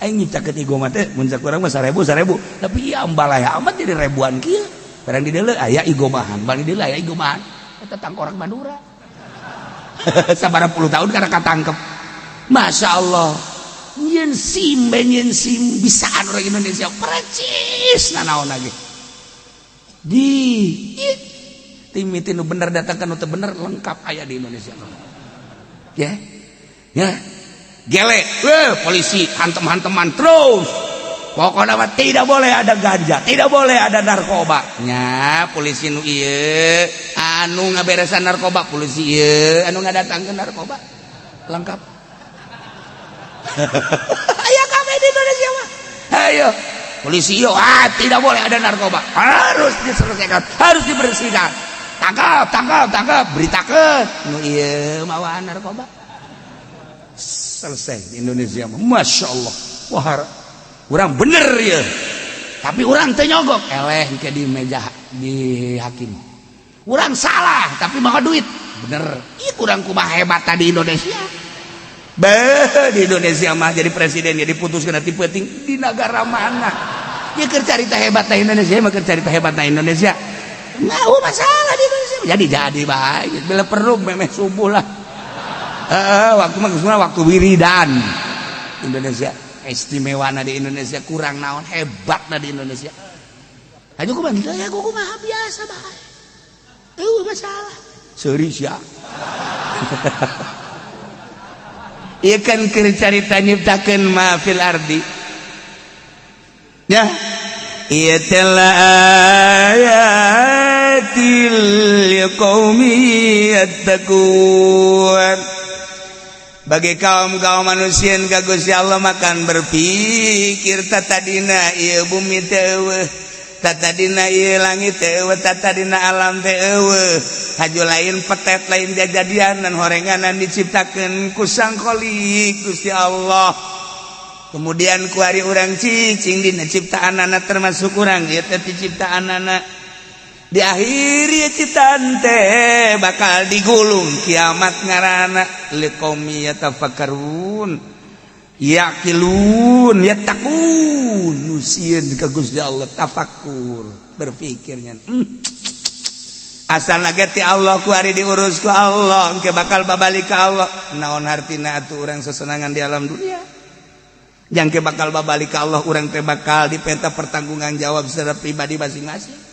Aing nyiptakeun iqomah teh mun cak urang mah 1000 1000, tapi ieu ambalaya amat jadi ribuan kieu. Barang di dieu aya iqomahan, barang di dieu aya iqomahan. Eta tangkorak Madura. Sabaraha puluh tahun karena katangkep. Masya Allah. Nyen SIM, nyen SIM bisaan orang Indonesia percis nanaon lagi. Di tim itu nu bener datangkan nu bener lengkap aya di Indonesia. Ya. Ya. Gele, weh, polisi hantem-hanteman terus. Pokoknya mah tidak boleh ada ganja, tidak boleh ada narkoba. Nya, polisi nu ieu anu ngaberesan narkoba, polisi ieu anu ngadatangkeun narkoba. Lengkap. Aya kabeh di Indonesia mah. Ayo, polisi yo, ah tidak boleh ada narkoba, harus diselesaikan, harus dibersihkan. Tangkap, tangkap, tangkap, beritakan. Nu ieu mawaan narkoba. Selesai di Indonesia mah. Masya Allah. Wah, urang bener ya. Tapi urang teu nyogok, eleh ke di meja di hakim. Urang salah, tapi mawa duit. Bener. Ih, urang kumaha hebat tadi Indonesia. Beh, di Indonesia mah jadi presiden jadi putuskan nanti penting di negara mana. Ya keur carita hebat na Indonesia mah, keur carita hebat na Indonesia. Mau masalah di Indonesia. Jadi baik. Bila perlu memeh subuh lah. Waktu mah semua waktu wiridan. Indonesia istimewa na di Indonesia kurang naon hebat na di Indonesia. Aja kumaha ya kumaha biasa bae. Eueuh masalah. Seuri sia. Ieu kan keur carita nyiptakeun ma fil ardi. Ya. Ieu teh ayatil liqaumi yattaqun. Bagi kaum-kaum manusia ka Gusti Allah makan berpikir tatadina ieu bumi teh eueuh, tatadina ieu langit teh eueuh, tatadina alam teh eueuh. Haju lain petet lain jajadian dan horenganan diciptakeun ku Sang Khalik Gusti Allah. Kemudian kuari urang cicing dina ciptaanana, termasuk urang ieu teh ciptaanana. Di akhir ieu ciptaan teh bakal digulung kiamat ngaranna liqaumi yatafakkarun yaqilun yattaqun. Nu sieun ka Gusti Allah tafakur berpikirnya. Asal ti Allah kuari diurus ku Allah engke bakal babalik ka Allah. Naon hartina atuh urang sesenangan di alam dunia? Jangke bakal babalik ka Allah, urang teh bakal dipenta pertanggungan jawab secara pribadi masing-masing.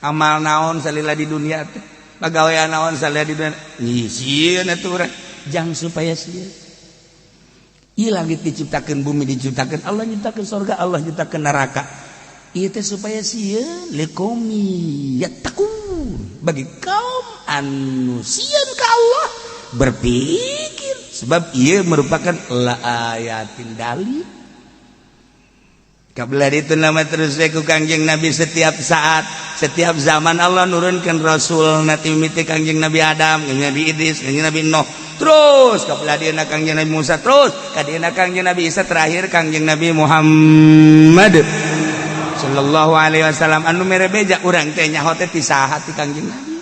Amal naon salila di dunia teh, pagawean naon salila di dunia. Ih, sieun atuh urang jang supaya sieun. Ieu langit diciptakeun, bumi diciptakeun, Allah nyiptakeun surga, Allah nyiptakeun neraka. Ieu teh supaya sieun liqaumi yattaqun, bagi kaum anu sieun ka Allah berpikir, sebab ieu merupakan la ayatin dalil. Kabla itu nama terus ku Kangjeng Nabi setiap saat, setiap zaman Allah nurunkan Rasul nanti mimiti Kangjeng Nabi Adam, Kangjeng Nabi Idris, Kangjeng Nabi Nuh, terus kabla dia Kangjeng Nabi Musa, terus kadieuna Kangjeng Nabi Isa, terakhir Kangjeng Nabi Muhammad sallallahu alaihi wasallam anu mere beja urang teh nyaho teh ti saha? Ti Kangjeng Nabi.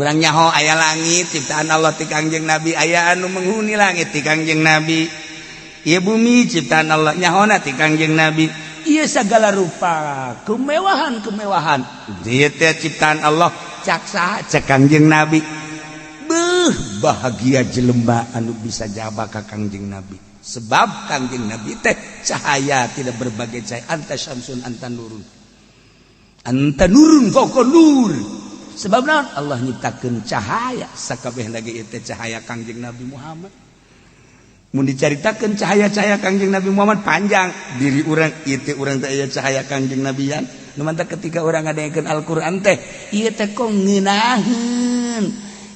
Urang nyaho aya langit ciptaan Allah ti Kangjeng Nabi, aya anu menghuni langit ti Kangjeng Nabi. Ieu bumi ciptaan Allah nyahona ti Kangjeng Nabi. Ieu sagala rupa kemewahan-kemewahan ieu teh ciptaan Allah cak saha cek Kangjeng Nabi. Beuh bahagia jelema anu bisa jaba ka Kangjeng Nabi. Sebab Kangjeng Nabi teh cahaya tidak berbagai cahaya, anta syamsun anta nurun. Anta nurun fauqa nur. Sebab naon? Allah nyiptakeun cahaya sakabeh lagi ieu teh cahaya Kangjeng Nabi Muhammad. Mun dicaritakeun cahaya-cahaya Kangjeng Nabi Muhammad panjang diri urang ieu teh urang teh aya cahaya Kangjeng Nabian. Nu mantak ketika urang ngadengekeun Al-Qur'an teh ieu teh kok ngeunaheun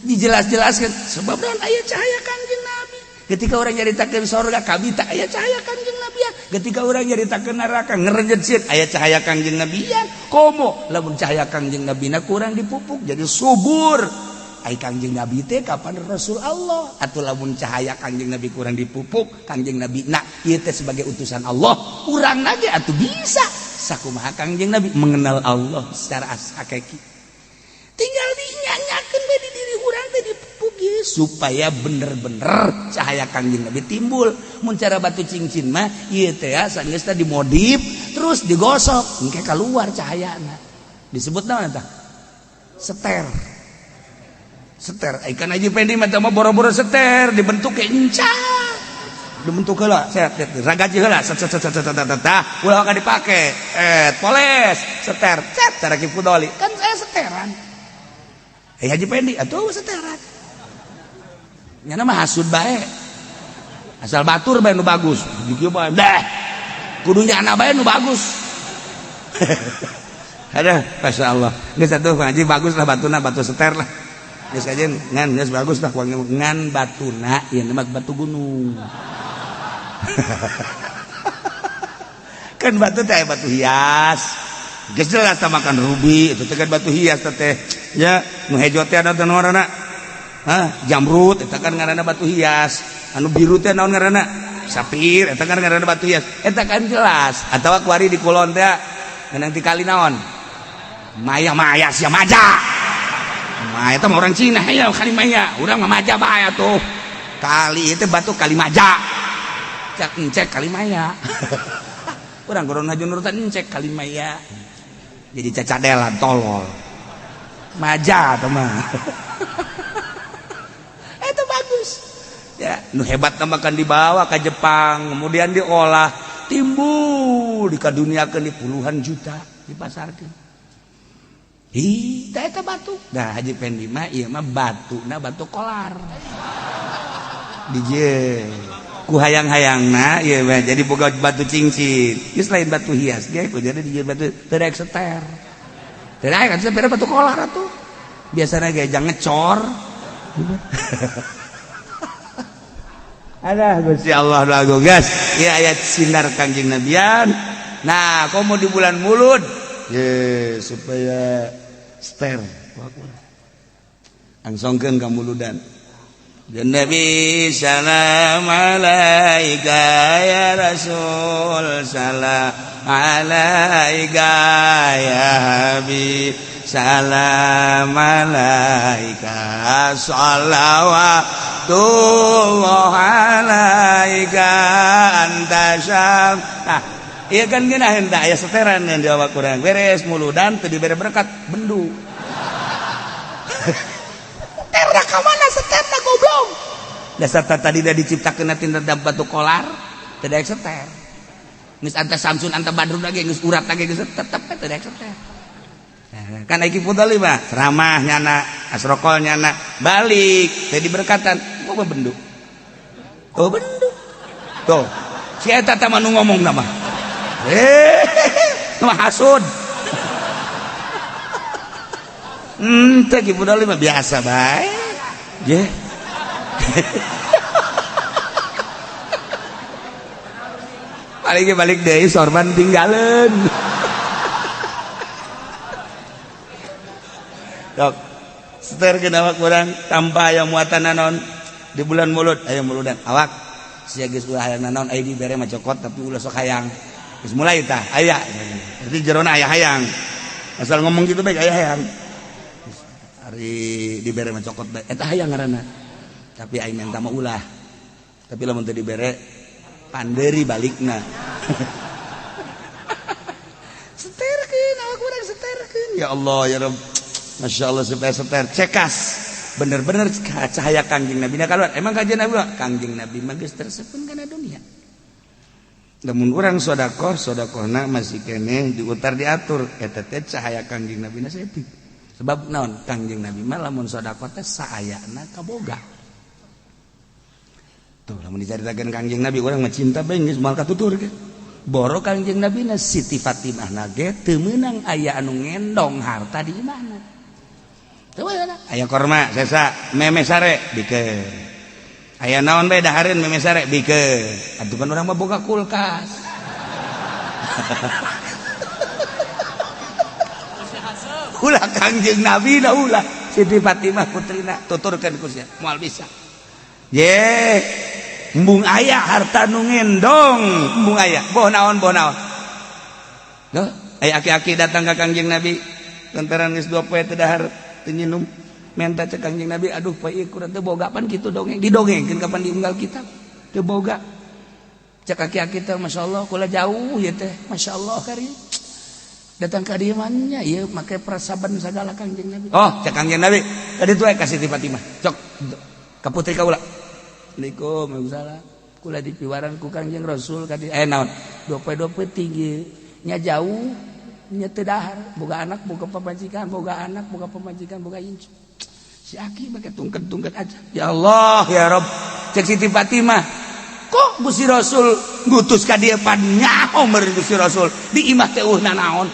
dijelas-jelaskeun sebab naon aya cahaya Kangjeng Nabi. Ketika orang nyaritakeun sorga kabita aya cahaya Kangjeng Nabian. Ketika orang nyaritakeun neraka ngerenjet sieun aya cahaya Kangjeng Nabian. Komo lamun cahaya Kangjeng Nabina kurang dipupuk jadi subur. Ai Kangjeng Nabi teh kapan Rasul Allah atuh lamun cahaya Kangjeng Nabi kurang dipupuk Kangjeng Nabi na ieu teh sebagai utusan Allah urang lagi atuh bisa sakumaha Kangjeng Nabi mengenal Allah secara hakiki. Tinggal dinyanyakeun we di diri urang teh dipupuk supaya bener-bener cahaya Kangjeng Nabi timbul. Mun cara batu cincin mah ieu teh sageus teh dimodif terus digosok engke keluar cahayana. Disebut naon eta? Seter. Seter. Ikan aja pendi mah mah boro-boro seter dibentuk kayak encah. Dibentuk heula, set ragaji heula, set set set set set tah ulah ka dipake. Poles, seter, cet cara Ki Fudoli. Kan saya seteran. Haji Pendi atuh seteran. Nyana mah hasud bae. Asal batur bae nu bagus. Kieu bae. Dah. Kudu nyana bae nu bagus. Ada, masyaallah. Geus atuh Haji bagus lah batuna, batu seter lah. Geus aja ngan geus bagus lah ngan batuna ieu mah batu gunung. Kan batu teh batu hias. Geus jelas tah makan rubi itu teh kan batu hias teh. Ya, nu hejo teh ada warna. Hah, jamrut eta kan ngaranna batu hias. Anu biru teh naon ngaranna? Sapir eta kan ngaranna batu hias. Eta kan jelas. Atawa kuari di kulon teh ngeunang ti kali naon? Maya-maya sia maja. Maya itu orang Cina ya kali maya, urang mah maja bae atuh. Kali itu batu kali maja. Cek encek kali maya. Urang goron haji nurutan encek kali maya. Jadi cacadelan tolol. Maja tuh mah. Itu bagus. Ya, nu hebat mah kan dibawa ke Jepang, kemudian diolah, timbul dikaduniakeun di puluhan juta dipasarkeun. Ih, eta batu. Nah, Haji Pendi mah ieu mah batuna batu kolar. Dijieun. Ku hayang-hayangna ieu mah jadi boga batu cincin. Geus lain batu hias ge, ku jadi dijieun batu teu daek seter. Teu daek kan seter batu kolar atuh. Biasana ge jang ngecor. Ada Gusti Allah lagu gas. Ieu ayat sinar Kangjeng Nabian. Nah, komo di bulan Mulud. Ye, supaya ster langsungkeun ka muludan. Ya Nabi salam alaika ya Rasul salam alaika ya Habib salam alaika salawatullah alaika anta syam. Nah, iya kan geunaheun tah aya seteran yang di awak urang. Beres muludan teu dibere berkat bendu. Seterna ka mana seterna goblok. Dasar tadi dah diciptakeun tina batu kolar, teu daek seter. Geus anta Samsun anta Badrun lagi geus urat lagi geus tetep teu daek seter. Kan Ki Fudoli mah ceramah nyana, asrokol nyana, balik teu diberkatan, kok bendu. Oh bendu. Tuh, si eta teh mah nu ngomong mah. Mah hasud. Teh Ki Fudoli mah biasa bae. Ye. Paling balik deui sorban tinggalin. Dok, seter ke awak urang tanpa aya muatan naon di bulan mulut aya muludan awak sia geus ulah hayang naon aya dibere mah cokot tapi ulah sok hayang. Geus mulai tah aya. Berarti jerona aya hayang. Asal ngomong gitu bae aya hayang. Ari dibere mah cokot bae eta hayang ngaranna. Tapi aing menta mah ulah. Tapi lamun teu dibere panderi balikna. Seterkeun awak urang seterkeun. Ya Allah ya Rabb. Masya Allah supaya seter cekas. Bener-bener cahaya Kangjeng Nabi. Nah kalau emang Kangjeng Nabi, Kangjeng Nabi mah geus tersepun kana dunia. Lamun urang sedekah, sedekahna masih keneh diutar diatur eta teh cahaya Kangjeng Nabi na saeutik. Sebab naon Kangjeng Nabi mah lamun sedekah teh saayana kaboga. Tuh lamun dicaritakeun Kangjeng Nabi urang mah cinta bae geus moal katutur ke. Boro Kangjeng Nabi na Siti Fatimah na ge teu meunang aya anu ngendong harta di imahna. Aya korma sesa meme sare bikeun. Aya naon bae dahareun meme sare bikeun. Atuh kan urang mah boga kulkas. Ulah Kangjeng Nabi da ulah Siti Fatimah putrina tuturkeun ku sia moal bisa. Ye embung aya harta nu ngendong embung aya boh naon boh naon. Loh, aya aki-aki datang ka Kangjeng Nabi lantaran geus 2 poe teu dahar nyinum menta cek Kangjeng Nabi aduh poe ieu kurang teu boga pan kitu dongeng didongengkeun kapan diunggal kitab teu boga cek aki-aki teh masyaallah kula jauh ieu teh masyaallah kari datang ka dieu mah nya ieu make prasaban sagala Kangjeng Nabi oh cek Kangjeng Nabi ka ditu we ka Siti Fatimah cok ka putri kaula Assalamualaikum waalaikumsalam kula dipiwaran ku Kangjeng Rasul ka dieu naon 2 poe 2 poe tinggi nya jauh nya teu dahar boga anak boga pamajikan boga anak boga pamajikan boga incu si aki make tungket-tungket aja ya Allah ya Rabb cek Siti Fatimah kok Gusti Rasul ngutus ka dieu pan nyaho meureun Gusti Rasul di imah teh eueuh nanaon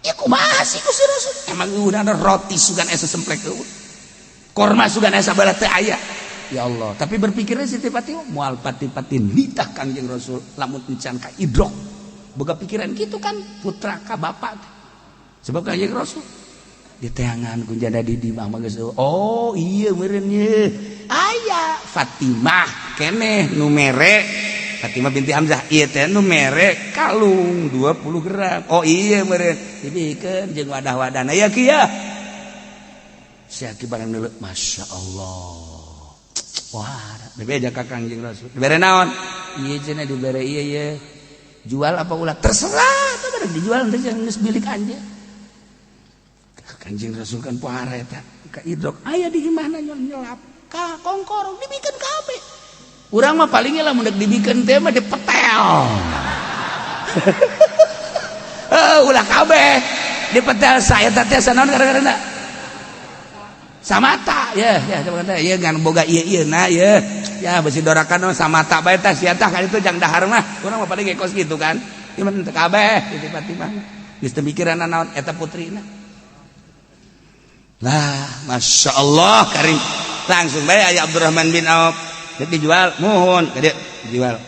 ieu kumaha sih Gusti Rasul emang eueuh roti sugan aya sasemplek eueuh korma sugan aya sabala teu aya ya Allah tapi berpikirnya Siti Fatimah moal pati-pati nitah Kangjeng Rasul lamun encan ka idrok boga pikiran gitu kan putra ka bapak sebab Kangjeng Rasul di teangan ku janda di imah mah geus oh iya meureun ye aya Fatimah keneh nu mere Fatimah binti Hamzah ieu teh nu mere kalung 20 gram oh iya meureun dibikeun jeung wadah-wadahna ya ki ya si aki barang neuleuh Masya Allah wah bebeja ka Kangjeng Rasul dibere naon ieu cenah dibere ieu ye jual apa ulah terserah teh barang dijual teh geus milik anjeun Kangjeng Rasul kan pohara eta ka idrok aya di imahna nyelap ka kongkorong dibikeun kabeh urang mah palingnya lamun dek dibikeun teh mah dipetel ulah kabeh dipetel saeta teh sanaon gara-gara samata ya ya ya ngan boga ieu ieu na ya ya besi dorakan samata bae tah sia tah ka ditu jang dahar mah urang mah paling kos gitu kan ieu mah teu kabeh Siti Fatimah geus teu mikiran naon eta putrina lah Masya Allah karim langsung bae aya Abdurrahman bin Auf dek dijual muhun ka dieu dijual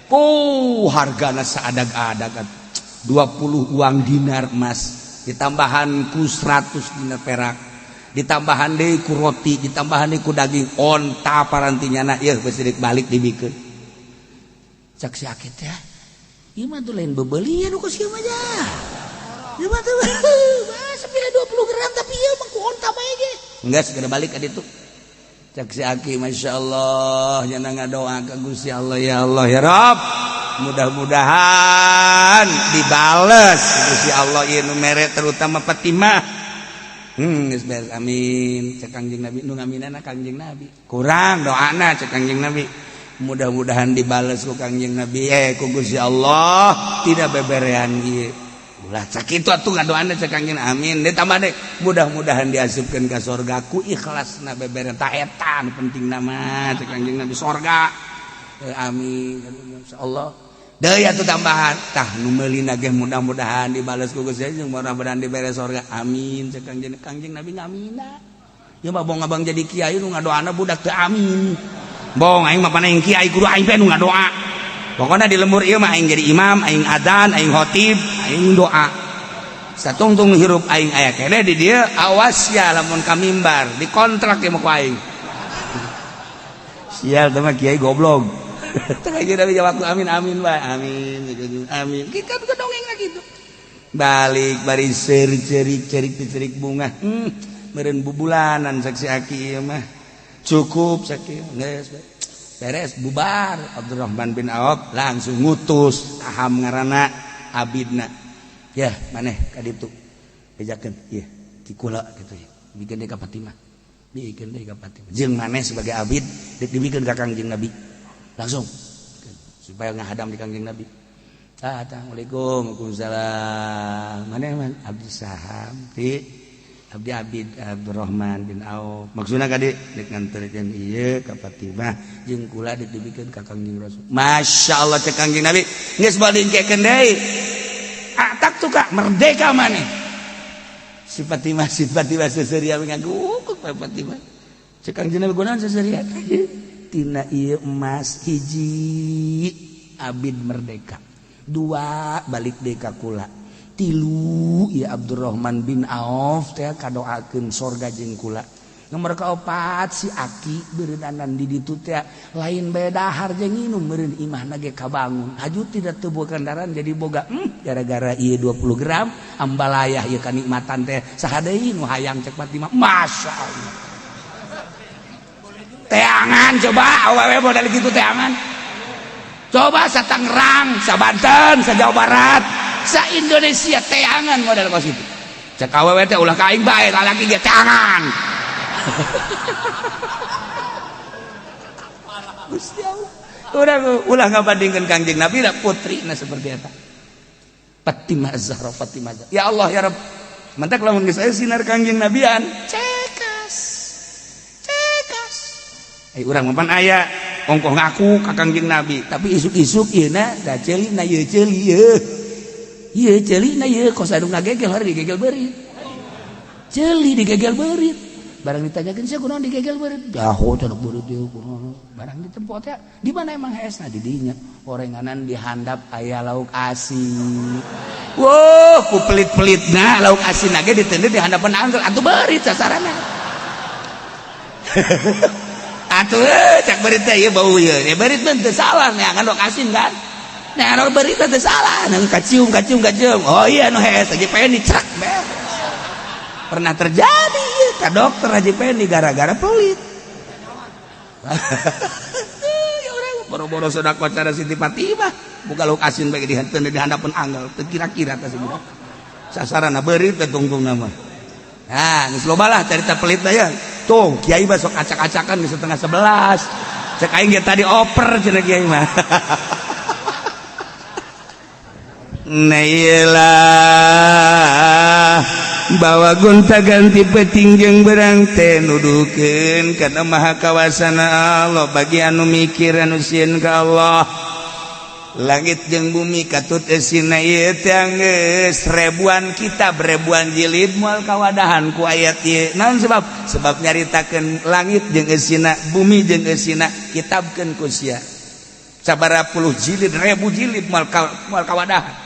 ku hargana saadag-adag 20 uang dinar emas ditambahan ku 100 dinar perak ditambahan deui ku roti ditambahan deui ku daging onta parantinya na ieu geus balik dibikeun cak si akit teh ieu mah tuh lain bebelian ku sieu mah nya ieu mah tuh sepira 20 gram tapi ieu mah ku onta bae ge enggak segera balik ka ditu cak si aki Masya Allah nya ngadoa ka Gusti Allah ya Allah ya Rabb mudah-mudahan dibales Gusti Allah ieu nu mere terutama Fatimah geus beres amin cek Kangjeng Nabi nu ngaminana Kangjeng Nabi kurang doana cek Kangjeng Nabi mudah-mudahan dibales ku Kangjeng Nabi ku Gusti Allah tidak beberean ieu ulah sakitu atuh ngadoana cek Kangjeng amin ditambah deh mudah-mudahan diasupkeun ka sorga ku ikhlasna beberean ta eta nu pentingna mah cek Kangjeng Nabi sorga amin insyaallah deui atuh tambahan tah nu meulina ge mudah-mudahan dibales ku Gusti Allah mudah-mudahan dibere sorga amin cek Kangjeng Kangjeng Nabi ngamina ieu mah bong abang jadi kiai nu ngadoana budak teu amin bong aing mah paneng kiai kudu aing teh nu ngadoa pokona di lembur ieu mah aing jadi imam aing adzan aing khotib aing doa satungtung hirup aing aya keneh di dieu awas ya lamun ka mimbar dikontrak ieu mah ku aing sial teh mah kiai goblok tengah Nabi jawab amin amin bae amin amin kita bukan dongeng lagi itu balik bari cerik cerik cerik bunga meureun bubulanan saksi aki ieu mah cukup sakieu geus beres bubar. Abdurrahman bin Auf langsung ngutus aham ngaranna abidna. Ya maneh ka ditu bejakeun ieu ti kula kitu ya bikeun deui ka Fatimah, bikeun deui ka Fatimah jeung maneh sebagai abid deuk dibikeun ka Kangjeng Nabi langsung supaya ngahadam di Kangjeng Nabi. Assalamualaikum. Waalaikumsalam. Maneh man abdi saham ti abdi abid Abdurrahman bin Auf maksudna ka dieu deuk nganterkeun ieu ka Fatimah jeung kula deuk dibikeun ka Kangjeng Rasul. Masyaallah, cek Kangjeng Nabi geus balingkekeun deui atak tuh kak merdeka maneh. Si Fatimah, si Fatimah seseuria ngagukuk. Fatimah, cek Kangjeng Nabi, kunaon seseuria? Tina ieu emas hiji abid merdeka, dua balik deui ka kula, tilu ya Abdurrahman bin Auf teh kadoakeun sorga jeung kula, nomor kaopat si aki beureunanan di ditu teh lain bae dahar jeung nginum, meureun imahna ge kabangun haju tidak teu boga kendaraan jadi boga. Gara-gara ieu 20 gram ambalayah ieu kanikmatan teh saha deui nu hayang, cek Fatimah. Masya Allah, teangan coba awewe modal gitu teangan coba sa Tangerang, sa Banten, sa Jawa Barat, sa Indonesia teangan modal kos itu. Cek awewe teh ulah ka aing bae, lalaki ge teangan. Gusti Allah. Urang ulah ngabandingkeun Kangjeng Nabi da putrina seperti eta. Fatimah Zahra, Fatimah Zahra. Ya Allah ya Rabb. Mantak lamun geus aya sinar Kangjeng Nabian, cekas. Cekas. Eh, urang mah pan aya ongkoh ngaku ka Kangjeng Nabi, tapi isuk-isuk ieu na da ceuli na ieu ceuli ieu. Ieu ceuli na ieu kos anu ngagegel hari digegel beurit. Ceuli digegel beurit. Barang ditanyakeun sia kunaon digegel beurit? Jaho cenah beurit ieu kunaon. Barang ditempot ya, di mana emang hesna di dinya? Orenganan di handap aya lauk asin. Wow, ku pelit-pelitna lauk asin ge diteundeun di handapan anggel atuh beurit sasarana. Atuh cak beurit teh ieu bau ieu. Ya beurit mah teu salah neangan lauk asin kan. Neangan beurit teh salah, nang kacium kacium kacium. Oh iya nu hees Haji Pendi cek beres. Pernah terjadi ieu ka dokter Haji Pendi gara-gara pelit. Ya urang boro-boro sedekah cara Siti Fatimah, buka lauk asin bae di handapeun angel, teu kira-kira teh budak. Sasarana beurit teh tungtungna mah. Nah, geus loba lah carita pelit ya. Tuh, kiai mah sok acak-acakan di 10.30. Cek aing ge tadi oper cenah kiai mah. Nailah bawa gonta ganti peting jeung berang teh nuduhkeun kana maha kawasana Allah bagi anu mikir anu sieun ka Allah. Langit jeung bumi katut eusina ieu teh geus ribuan kitab ribuan jilid moal kawadahan ku ayat ieu. Naon sebab? Sebab nyaritakeun langit jeung eusina, bumi jeung eusina kitabkeun ku sia. Sabaraha puluh jilid, ribu jilid moal kawadahan.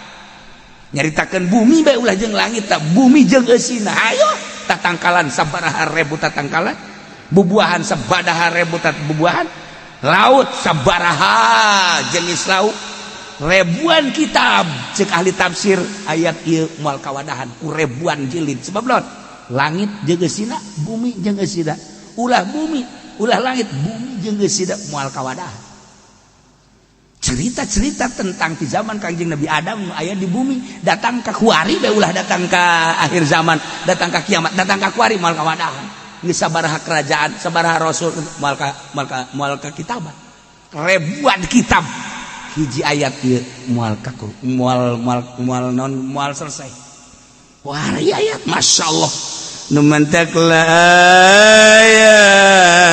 Nyaritakeun bumi bae ulah jeung langit tak bumi jeung eusina. Ayo tatangkalan sabaraha ribu tatangkalan, bubuahan sabaraha ribu bubuahan, laut sabaraha jenis laut, ribuan kitab cek ahli tafsir ayat ieu moal kawadahan ku ribuan jilid. Sebab naon? Langit jeung eusina, bumi jeung eusina, ulah bumi ulah langit, bumi jeung eusina moal kawadahan. Cerita-cerita tentang di zaman Kangjeng Nabi Adam aya di bumi datang ka kuari bae ulah datang ka akhir zaman, datang ka kiamat, datang ka kuari moal kawadahan. Geus sabaraha kerajaan, sabaraha rasul moal ka moal ka moal ka kitaban. Ribuan kitab hiji ayat ieu moal ka moal moal moal non moal selesai. Wah, ayat masyaallah. Nu mantak la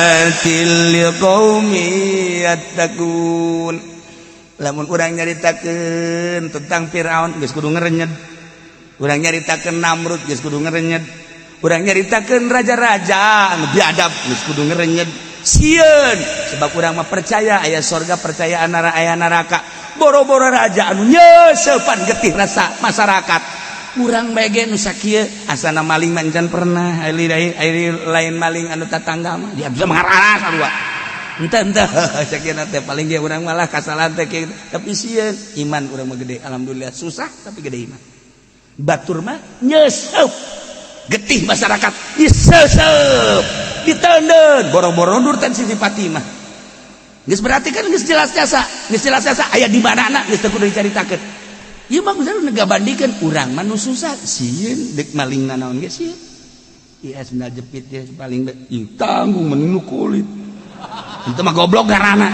ayatil liqaumi yattaqun. Lamun urang nyaritakeun tentang Firaun geus kudu ngerenyed. Urang nyaritakeun Namrud geus kudu ngerenyed. Urang nyaritakeun raja-raja anu biadab geus kudu ngerenyed. Sieun sebab urang mah percaya aya sorga, percaya aya neraka. Boro-boro raja anu nyeusepan getih rasa masyarakat. Urang bae ge nu sakieu asana maling mah encan pernah, ari lain maling anu tatangga mah dia bisa mengarah sarua. Entah entah sakieu teh paling ge urang malah kasalahan teh kieu, tapi sieun iman urang mah gede, alhamdulillah susah tapi gede iman. Batur mah nyeuseuf getih masyarakat disesep diteundeun boro-boro ndur tan Siti Fatimah. Geus berarti kan geus jelas jasa, geus jelas jasa aya di mana-mana geus teu kudu dicaritakeun. Ieu mah misalnya ngabandingkeun urang mah nu susah, sieun deuk maling nanaon ge sieun. Iya, sendal jepit ya paling ieu tanggung mending nu kulit. Itu mah goblok garana.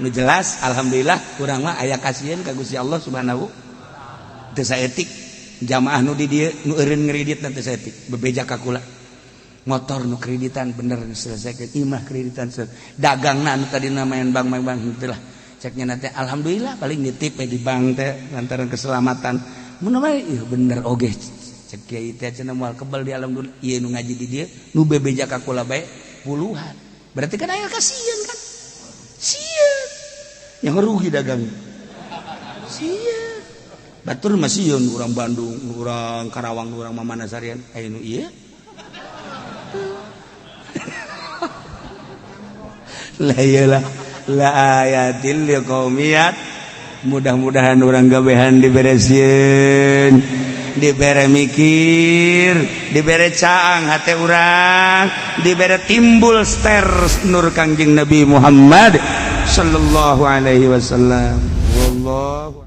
Nu jelas alhamdulillah urang mah aya kasieun ka Gusti Allah Subhanahu teu saeutik jamaah nu di dieu nu eureun ngredit teu saeutik bebeja ka kula. Motor nu kreditan bener selesaikan, imah kreditan, dagangna nu tadi main bank main bank henteu lah. Ceknya nanti alhamdulillah paling nitip di bank teh lantaran keselamatan. Mun mah ieu bener oge cek kiai teh cenah moal kebal di alam dunia. Ieu nu ngaji di dieu nu bebeja ka kula bae puluhan. Berarti kan aya kasieun kan? Sieun. Yang rugi dagang. Sieun. Batur mah sieun urang Bandung, urang Karawang, urang Mamana sarian. Aya nu ieu. Lah iyalah la ayatil liqaumiyat. Mudah-mudahan urang gabehan diberesieun, dibere mikir, dibere caang hate urang, dibere timbul ster nur Kangjeng Nabi Muhammad sallallahu alaihi wasallam. Wallahu